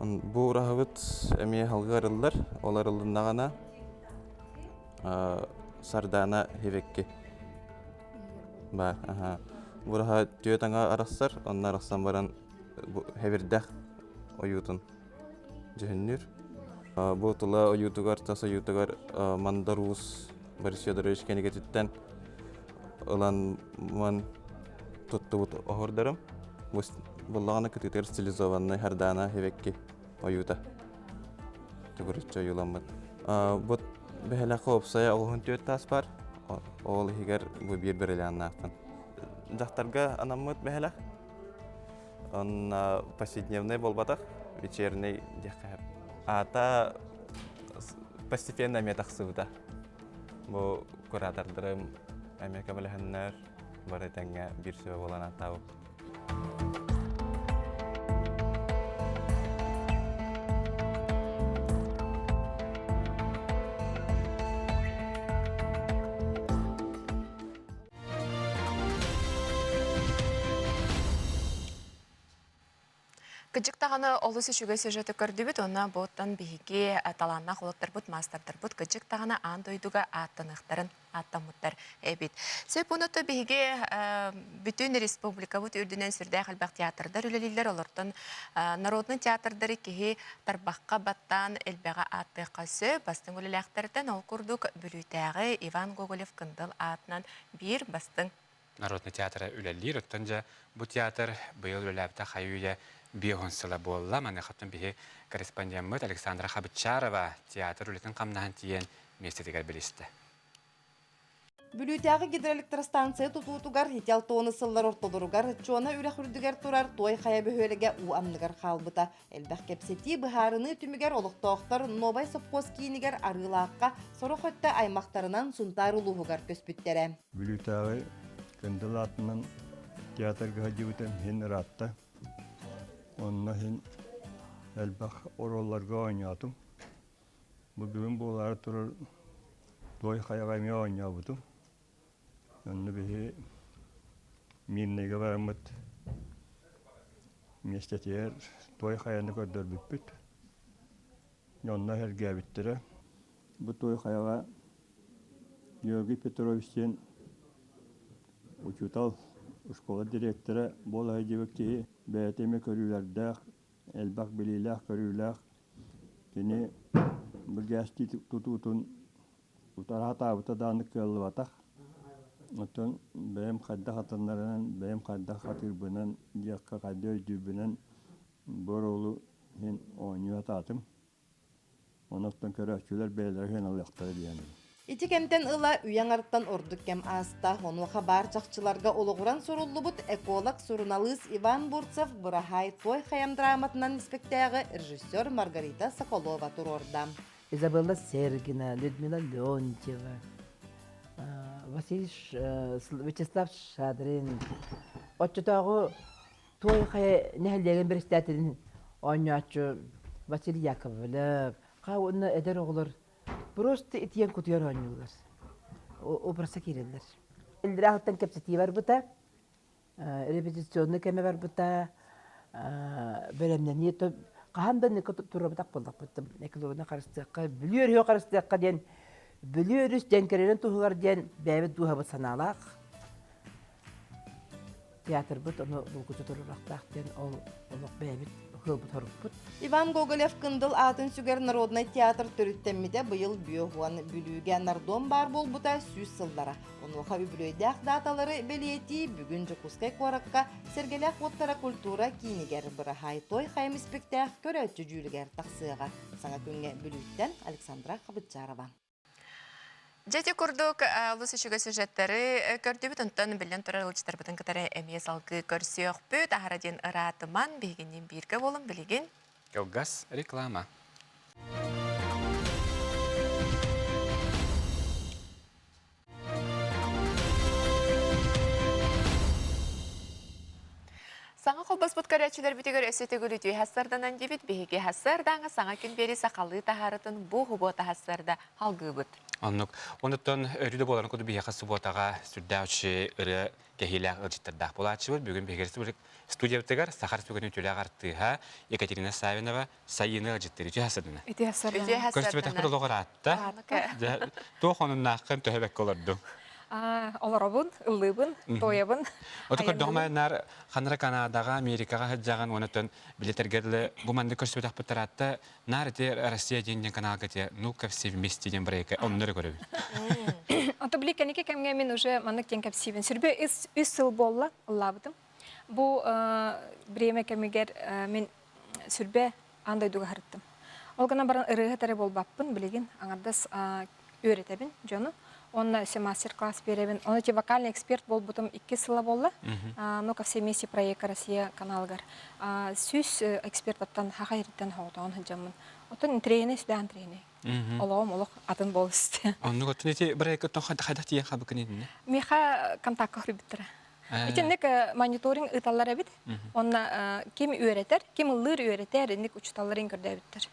Бу ураһабыт эмиэ халгы арыллар. Ол арыллыннаҕына Сардаана Хивекки Баар, аһаа. Бураһа түөрт аҥа арахсар, онно арахсан баран бу хэбирдэх ойуутун дьүһүннүүр. Бу тула ойуутугар, тас ойуутугар Мандар Уус Борис Федорович кинигэтиттэн ылан ман туттубут оһордорум. Бу буллаҕына кытыытыгар стилизованный хардаана хивекки ойуута төгүрүччү ойууламмыт. Бу бэһэлэххэ уопсайа оҕуһун түөрт таас бар. Ол иһигэр бу биир бриллианнаахпын. Дьахтарга анаммыт бэһэлэх. Онно повседневный буолбатах, вечерний диэххэ Аата постепенно эмиэ тахсыбыта. Бу куратордарым эмиэ көмөлөһөннөр, бары тэҥҥэ биир сүбэ буолан ааттаабыппыт. Кыдьык даҕаны олус үчүгэй сюжеты көрдүбүт уонна буоттан биһиги талааннаах уолаттарбыт, маастардарбыт кыдьык даҕаны аан дойдуга ааттаныахтарын ааттаммыттар эбит. Сөп онута биһиги бүтүн республикабыт үрдүнэн сүрдээх элбэх театрдар үлэлииллэр. Олортон народный театрдары киһи тарбахха баттаан элбэҕи ааттыахха сөп. Бастыҥ үлэлээхтэртэн ол курдук Бүлүүтээҕи Иван Гоголев-Кындыл аатынан биир бастыҥ народный театра үлэлиир. Оттон дьэ бу театр быйыл үлэлээбитэ хайы-үйэ биэһун сыла буолла. Маныхаттан биһи корреспондеммыт Александра Хабычарова театр үлэтин хамнаһын тиийэн миэстэтигэр билистэ. Бүлүүтээҕи гидроэлектростанция тутуутугар Италтоны сыллар ортолоругар Чуона үрэх үрдүгэр турар Туой Хайа бөһүөлэгэ уу анныгар хаалбыта. Элбэх кэпсэтии, быһаарыныы түмүгэр олохтоохтор Новай сопхуос киинигэр Арыылаахха, сорох өттө аймахтарынан Сунтаар улууһугар көспүттэрэ. Бүлүүтээҕи Кындыл аатынан театрга сылдьыбытым иһин ыраатта. Онно иһин элбэх оруолларга оонньоотум. Бу бүгүн буолаары турар Туой Хайаҕа эмиэ оонньообутум. Онно биһи Мирнэйгэ бараммыт миэстэтигэр Туой Хайаны көрдөрбүппүт. Онно сэргээбиттэрэ. Бу Туой Хайаҕа Георгий Петрович диэн учуутал, школа директора буола сылдьыбыт киһи бэйэтэ эмиэ көрүүлэрдээх, элбэх билиилээх-көрүүлээх Кини былдьаастыы тутуутун утара сатаабыта даҕаны кыаллыбатах. Оттон бэйэм хайдах атыннарынан, бэйэм хайдах хатыырбынан диэххэ хайдах өйдүүрбүнэн бу оруолу иһин оонньуу сатаатым. Онон көрөөччүлэр бэйэлэрэ сыаналыахтара диэн. Ити кэмтэн ыла үйэ аҥарыттан ордук кэм ааста. Онуоха баар чахчыларга олоҕуран суруллубут эколог, суруналыыс Иван Бурцев «Быраһаай Той хайам» драматынан испэктээҕи режиссер Маргарита Соколова туруорда. Изабелла Сергина, Людмила Леонтьева, Василий Вячеслав Шадрин. Оччотооҕу Туой Хайа нэһилиэгин председателин оонньооччу Василий Яковлев, хаа уонна эдэр оҕолор Просто итийэн кутуйар оонньуулар. Образа киирэллэр. Иллэрээхтэн кэпсэтии барбыта, репетиционный кэмэ барбыта, бэлэмнэнии хаһан да турабытах буоллахпыт экологияны харыстыахха, Бүлүү өрүһү харыстыахха диэн Бүлүү өрүс дьэҥкэрэрин туһугар диэн бэйэбит дууһабыт санаалаах театрбыт ону булгуччу туруорахтаах диэн ол олох бэйэбит ыалбыт-хоруппут. Иван Гоголев-Кындыл аатын сүгэр народнай театр төрүттэммитэ быйыл бүө Бүлүүгэ нардом баар буолбута 100 сыллара. Онуоха үбүлүөйдээх дааталары бэлиэтии бүгүн Дьокуускай куоракка Сэргэлээх уоттара культура киинигэр Быраһаай той хайым испэктээх көрөөччү дьүүлүгэр тахсыаҕа. Саҥа күҥҥэ Бүлүүттэн Александра Хабытчарова. Дьэ ити курдук олус үчүгэй сюжеттары көрдүбүт. Онтон биллэн турар ылдьыттарбытын кытары эмиэ салгыы көрсүөхпүт. Аһара диэн ыраатыман, биһигинниин бииргэ буолун билигин. Кылгас реклама. Саҥа холбоспут көрөөччүлэрбитигэр өссө төгүл үтүө хассарданан диэбит биһиги хассардааҥы саҥа күн биэри сахалыы таһаарытын бу хубуота хассарда халгыыбыт. Оннук. Онуттан өрүү да буоларын курдук биһиэхэ субуотаҕа сүрдээх үчүгэй ырыа кэһиилээх ыалдьыттардаах буолааччыбыт. Бүгүн биһиги студиябытыгар Саха Республикатын үтүөлээх артыыһа Екатерина Савинова Сайыны ыалдьыттар үтүө хассардана. Үтүө хассардана. Көрсүбэтэхпит олоҕор аатта. Туох онуннааххын төһө бэккэ олордуҥ? Олоробун, ыллыыбын, туойабын. Ото көрдөҕүм наар ханара Канадаҕа, Америкаҕа сылдьаҕын уонна оттон билетэргэ дылы бу маннык көрсүбэтэхпит тараатта наар ити Россия диэн диэн каналга те ну-ка все вместе диэн проекка онно эрэ көрөбүн. Ото били кэнники кэмҥэ мин уже маннык диэн кэпсиибин. Сүрбэ үс сыл буолла ыллаабытым. Бу бириэмэ кэмигэр мин сүрбэ аан дойдуга сырыттым. Ол гынан баран ырыаһыт эрэ буолбаппын билигин аҥардас үөрэтэбин дьону. Онно өссө мастер-класс биэрэбин. Ону ити вокальный эксперт буолбутум икки сыла буолла. Ну-ка все вместе проекка Россия каналыгар. 100 эксперттан хаха ириттэн хоҕотоон сылдьаммын. Оттон интириэһинэй сүдээн интириэһинэй. Олоҕум олох атын буолуст. Оннук оттон ити проекка хайдах тиийэн хабыкын иннэ? Миха контакка хөрбүттэрэ. Итинник мониторинг ыыталлар эбит. Онно ким үөрэтэр, ким ыллыыр үөрэтэр, инник учуталларын көрдөөбүттэр.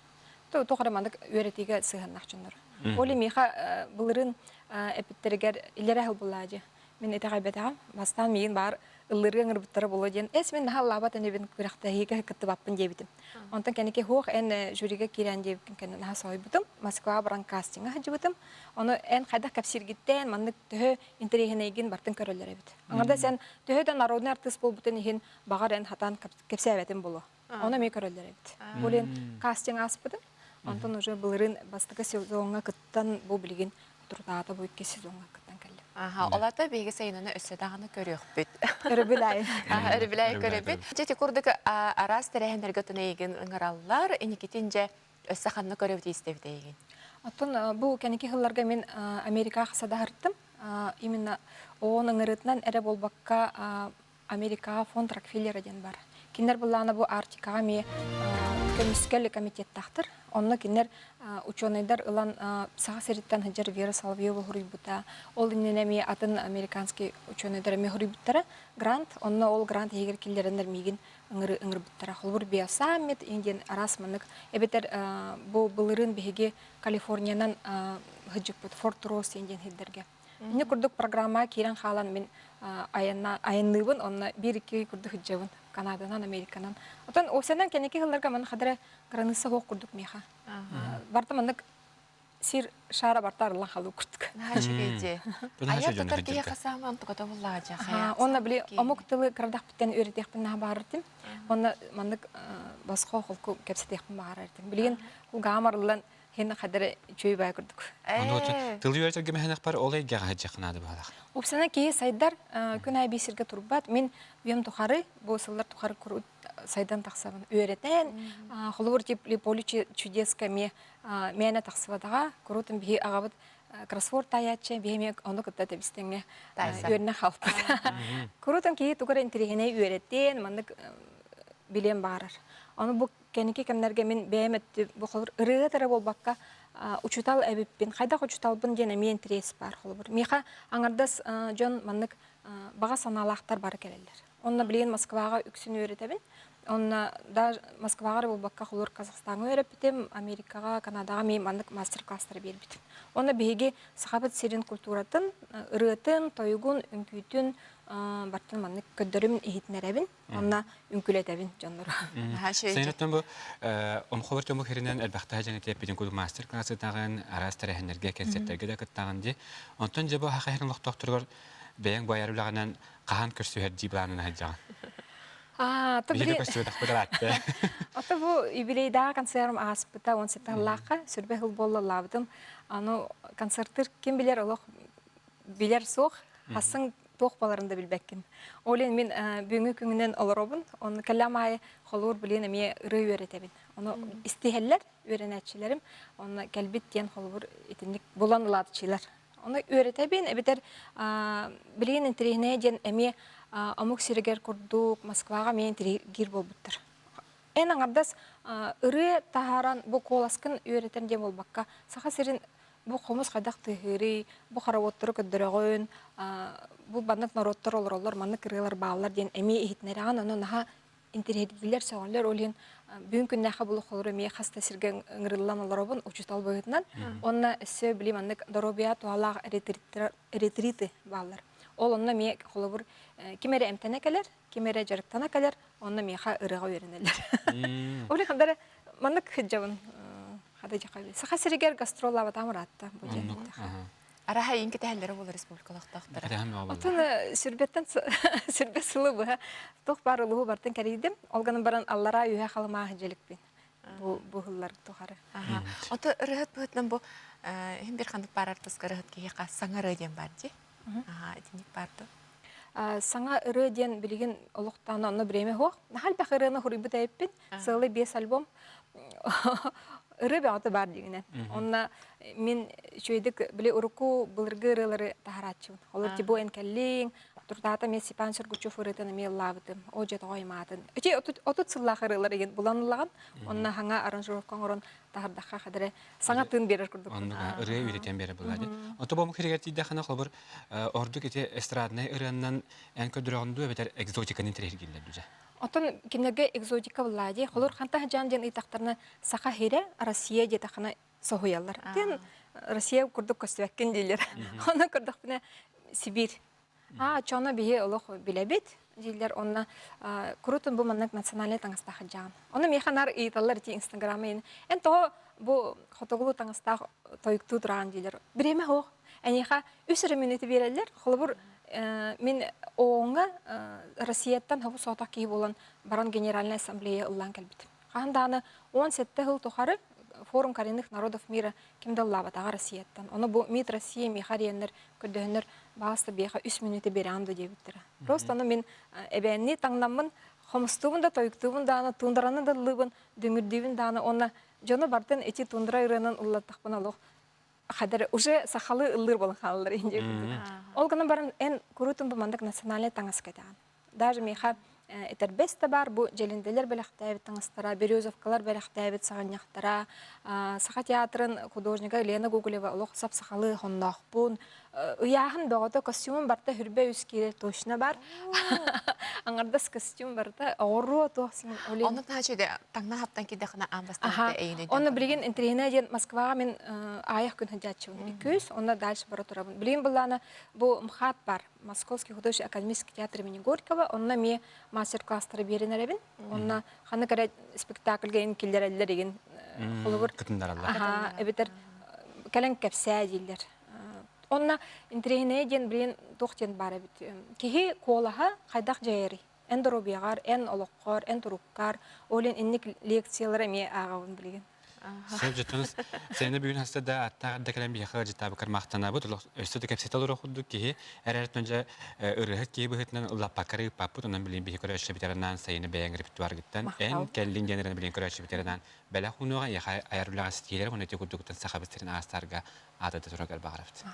Тоҕо эрэ маннык үөрэтиигэ сыһыаннаах дьоннор. Оли миэхэ былырыын эпиттэригэр илэрэ сыл Мин итэҕэйбэтэҕим. Бастаан миигин баар ыллыырга ыҥырбыттара буолуо диэн, эс мин наһаа ыллаабат инибин күрэхтэһиигэ кыттыбаппын диэбитим. Онтон кэнники суох эн жюрига киирэн диэбиккин кэннэ наһаа соһуйбутум. Москва баран кастиҥҥа сылдьыбытым. Ону эн хайдах кэпсииргиттэн маннык төһө интэриэһинэйгин бартын көрөллөр эбит. Аҥардас эн төһө да народный артыыс буолбутун иһин баҕар эн хатан кэпсээбэтин буолуо. Ону эмиэ көрөллөр эбит. Ол кастинг ааспытым. Онтон уже былырыын бастакы сезоҥҥа кыттан бу билигин турдаата бу икки сезоҥҥа кыттан кэллим. Аха, ол ата биһиги сайынаны өссө даҕаны көрүөхпүт. Өрөбүл аайы. Өрөбүл аайы көрөбүт. Дьэ ити курдук араас тэрээһиннэргэ отон эйигин ыҥыраллар. Иникитин дьэ өссө ханна көрөбүт истэбит эйигин? Оттон бу кэнники сылларга мин Америкаҕа хасадаһыртым. Именно ООН ыҥырыытынан эрэ буолбакка Америкаҕа фонд Рокфеллера диэн бар. Кинилэр былаана бу Арктикаҕа эмиэ көмүскэл комитеттаахтар. Онно кинилэр учуонайдар ылан Саха сириттэн сылдьар Вера Соловьева хоруйбута. Ол иннинэ эмиэ атын американский учуонайдар эмиэ хоруйбуттара. Грант, онно ол грант иһигэр киллэрэннэр миигин ыҥырбыттара. Холобур, Биосаммит диэн араас маннык эбэтэр бу былырыын биһиги Калифорниянан сылдьыппыт Форт Росс диэн сирдэргэ. Ини курдук программаҕа киирэн хаалан мин айанныыбын, онно биир-икки курдук сылдьабын Канаданан, Американан. Оттон уопсайынан кэнники сылларга манна хадара граница суох курдук миэхэ. Барта маннык сир шара барта арыллан халыы курдук. Наһаа үчүгэй Айар тутар киһиэхэ саамай онтуката буллаҕа дьэ. Онно били омук тылы кырадахпыттан үөрэтиэхпин наһаа баҕарар Онно маннык босхо холку кэпсэтиэхпин баҕарар этим. Билигин кулгааҕым арыллан Хин хадары үчүгэй бай курдук. Ону тыл үөрэтэргэ мэһэнэхпэр ол эйгэҕэ сылдьыахха наада баалах. Упсана киһи сайдар күн аайы биир сиргэ турбат. Мин үйэм тухары, бу сыллар тухары сайдан тахсабын. Үөрэтэн, холобур тип поле чудеска эмиэ мээнэ тахсыбатаҕа. Куруутун биһи аҕабыт кроссворд таайааччы, биһи эмиэ ону кытта тэбистэҥҥэ үөрэнэ хаалбыт. Куруутун киһи тугу эрэ интэриэһинэй үөрэтэн, маннык билиэн баҕарар. Ону бу Кэнники кэмнэргэ мин бэйэм өттү бу холобур ырыаһыт эрэ буолбакка учуутал эбиппин, хайдах учууталбын диэн эмиэ интэриэс баар холобур. Миэхэ аҥардас дьон маннык баҕа санаалаахтар бары кэлэллэр. Онно билигин Москваҕа үксүн үөрэтэбин. Онно да Москваҕа эрэ буолбакка холобур Казахстаҥҥа үөрэппитим, Америкаҕа, Канадаҕа эмиэ маннык мастер-класстары биэрбитим. Онно биһиги Сахабыт сирин культуратын, ырыатын, тойугун, үҥкүүтүн бартын маннык көрдөрүмүн иһитинэрэбин. Онно үҥкүлэтэбин дьоннору. Сайын бу омхолор төмүк хэринэн элбэхтэ дьаҥы тиэппитин курдук мастер-класс ытаҕын, араас тэрээһиннэргэ, концерттергэ да кыттаҕын дии. Онтон дьэ бу хаха хэрин олохтоохторугар бэйэҥ бу айар үлэҕинэн хаһан көрсүһэр дии былаанын сылдьаҕын? Биһиги көстүбэтэхпит ыраатта. Ото бу юбилейдаах концертым ааспыта 17 сыллаахха сүрбэ сыл буолла ыллаабытым. Аны концерттыр ким билэр олох билэр суох. Хасын туох буоларын да билбэккин. Ол иһин мин бүгүҥҥү күҥүнэн олоробун. Ону кэллэм аайы холуур билин эмиэ ырыа үөрэтэбин. Ону истиһэллэр үөрэнээччилэрим. Онно кэлбит диэн холобур итинник булан ылааччылар. Ону үөрэтэбин эбэтэр билигин интэриэһинэй диэн эмиэ омук сиригэр курдук Москваҕа эмиэ интириэһиргиир буолбуттар. Эн аҥардас ырыа таһааран бу куоласкын үөрэтэн диэн буолбакка, Саха сирин бу хомус хайдах тыаһыырый, бу хороводтору көрдөрөҕүн, бу маннык норуоттар олороллор, маннык ырыалар бааллар диэн эмиэ иһитиннэрэҕин, ону наһаа интэриэһиргииллэр, сөҕөллөр. Ол иһин бүгүн күннээххэ булу холору эмиэ хас да сиргэ ыҥырыллан олоробун учуутал быһыытынан. Уонна өссө били маннык доруобуйа туһалаах ретриты бааллар. Ол онно эмиэ холобур ким эрэ эмтэнэ кэлэр, ким эрэ дьарыктана кэлэр, онно миэхэ ырыаҕа үөрэнэллэр. Ол иһин маннык сылдьабын Саха сиригэр гастроллаабатаҕым ыраатта бу дьиэ. Араха иин кэтэһэллэрэ буолар республика олохтоохторо. Отон сүрбэттэн сүрбэ сылы быһа туох баар улууһу бартын кэрийдим. Ол гынан баран аллараа үһэ халымааһы дьэликпин. Бу бу сыллар тухары. Ото ырыһыт быһытынан бу иһин бир ханнык баар артыска ырыһыт киһиэхэ саҥа ырыа диэн бар дии. Итинник бар дуо? Саҥа ырыа диэн билигин олохтоон онно бириэмэ суох. Наһаа элбэх ырыаны хуруйбут эбиппин. Сыалы биэс альбом. Ырыа бөҕөтө баар дигинэн. Онно мин үчүгэйдик били урукку былыргы ырыалары таһарааччыбын. Олор тибо эн кэллиҥ, турдаата мен Степан Сергучев ырыатын эмиэ ыллаабытым. О дьэ тоҕо аймаатын. Эти 30 сыллаах ырыалар игин булан ыллаҕын. Онно хаҥа аранжировка оҥорон таһардахха хадары саҥа тыын биэрэр курдук. Оннук ырыа үйэтитэн биэрэр буолла дии. Ото бу омук сиригэр тиийдэххинэ холобур ордук ити эстраднай ырыаннан эн көрдөрөҕүн дуу эбэтэр экзотиканы интэриэһиргииллэр дуу дьэ? Оттон кинилэргэ экзотика буллаа дии. Холобур ханта сыдьаан диэн ыйытахтарына Саха сирэ Россия диэтэххинэ соһуйаллар. Тэн Россия курдук көстүбэккин дииллэр. Ону көрдөхпүнэ Сибирь. Аа, чоно биһи олох билэбит дииллэр. Онно курутун бу маннык национальный таҥастаах дьаан. Ону миэхэ наар ыйыталлар ити инстаграмма эн тоҕо бу хотугулуу таҥастаах тойуктуу тураан дииллэр. Бириэмэ суох. Эйиэхэ үс эрэ мүнүүтү биэрэллэр. Холобур, мин ООН-ҥа Россияттан хобу соҕотох киһи буолан баран Генеральная ассамблея ыллаан кэлбитим. Хаһан даҕаны 17 сыл тухары форум коренных народов мира ким да ыллаабатаҕа Россияттан. Ону бу МИД Россия миэхэ эрийэннэр көрдөһөннөр баҕаста биэхэ үс мүнүүтэ биэрэҕин да диэбиттэрэ. Просто ону мин эбээннии таҥнаммын хомустуубун да тойуктуубун даҕаны туундараны да ыллыыбын, дүҥүрдүүбүн даҕаны уонна дьону бартын ити туундара ырыанан ыллаттахпына олох хадары уже сахалыы ыллыыр буолан хаалаллар индия курдук. Ол гынан баран эн куруутун бу маннык национальный таҥас кэтэҕин. Даже миэхэ этэрбэс да баар бу дьэлиндэлэр бэлэхтээбит таҥастара, березовкалар бэлэхтээбит саҕынньахтара, Саха театрын художнига Лена Гоголева олох сап-сахалыы хонноохпун, ыйааһын бөҕөтө костюмум барыта хүрбэ үс киилэ точно бар. Аҥардас костюм барыта оҕуруо туох Онно таһаччы таҥна хаптан киирдэххинэ аан бастаан эйини Онно билигин интэриэһинэй диэн Москваҕа мин аайах күн сылдьааччыбын. Иккүс, онно дальше бара турабын. Билигин былаана бу МХАТ бар, Московский художественный академический театр имени Горького, онно эмиэ мастер-класстары биэрэн эрэбин. Онно ханнык эрэ спектакльга ин киллэрэллэр игин холобур. Кытыннараллар. Эбэтэр кэлэн кэпсээ дииллэр. Онно интэриэһинэйэ диэн билигин туох диэн баар эбит. Киһи куолаһа хайдах дьайарый? Эн доруобуйаҕар, эн олоххор, эн туруккар, ол иһин инник лекциялары эмиэ ааҕабын билигин. Сөп дьоттон сене бүгүн хаста да аттаах да кэлэн биһиэхэ ыалдьыттаабыккар махтанабыт. Олох өссө да кэпсэтэ олоруох курдук киһи эрэртэн дьэ ырыаһыт киһи быһыытынан ыллаппаккар ыыппаппыт. Онон билигин биһи көрөөччүлэрбитэринэн сайыны бэйэҥ репертуаргыттан эн кэллин диэн эрэн билигин көрөөччүлэрбитэринэн бэлэх уунуоҕа эйиэхэ айар үлэҕэ ситиһиилэр уонна ити курдуктан сахабыт сирин аастарга аатырда тураргар баҕарабыт.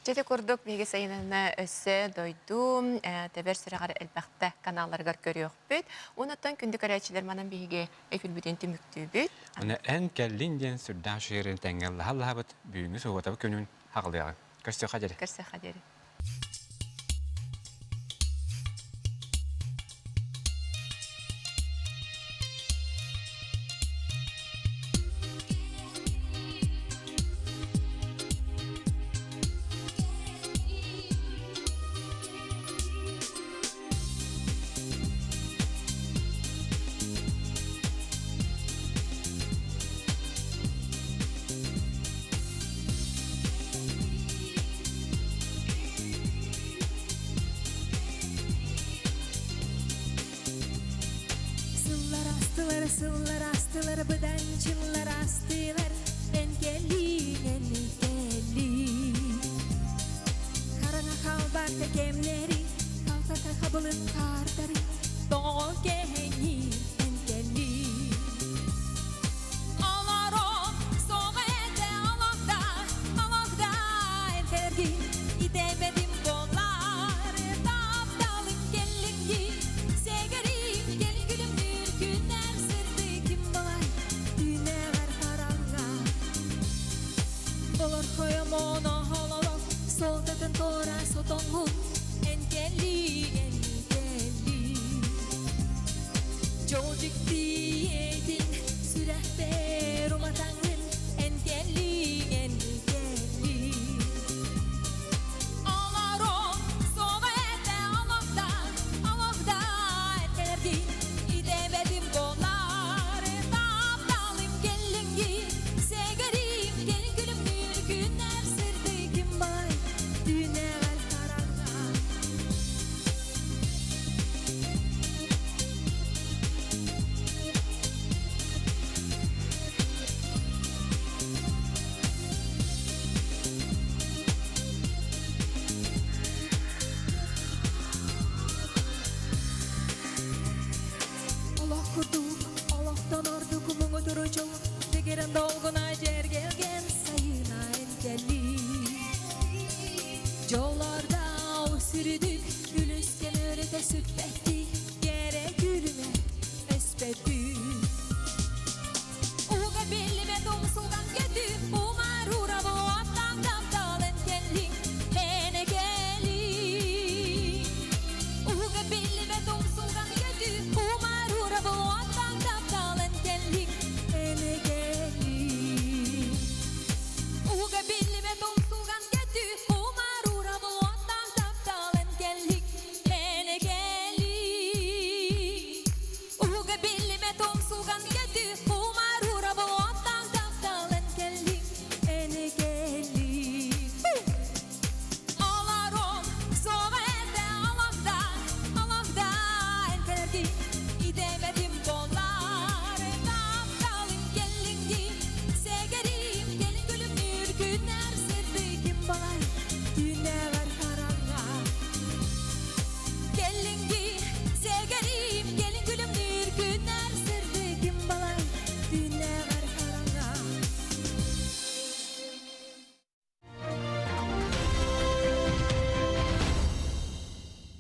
Дьэ ити курдук биһиги сайынына өссө дойду тэбэр сүрэҕэр элбэхтэ каналларыгар көрүөхпүт. Онуттан күндү көрөөччүлэр манан биһиги эфирбитин түмүктүүбүт. Аны эн кэллин диэн сүрдээх үчүгэйин тэҥҥэ ыллаһа-ыллаһабыт бүгүҥҥү субуотабыт күнүн хаҕылыаҕыҥ. Көрсүөххэ диэри. Көрсүөххэ диэри. Сыллар астылар, сыллар астылар, быдан чыллар астылар, эн кэллиҥ, эн кэллиҥ. Хараҥа халбарта кэмнэри, халтака хабылын хаардары, тоҕо кэһэҥҥин эн кэллиҥ. Олорон соҕ этэ олохда, олохда эн кэлэргин итэйбэтим буоллар, тапталым кэллиҥ дии, сэгэрим кэлин күлүмнүүр күннэр сырдык ким балай, түүнэҕэр хара. Дьэгирэн долгуна дьэргэлгэн сайына энкэлли. Жолларда сүрүдү.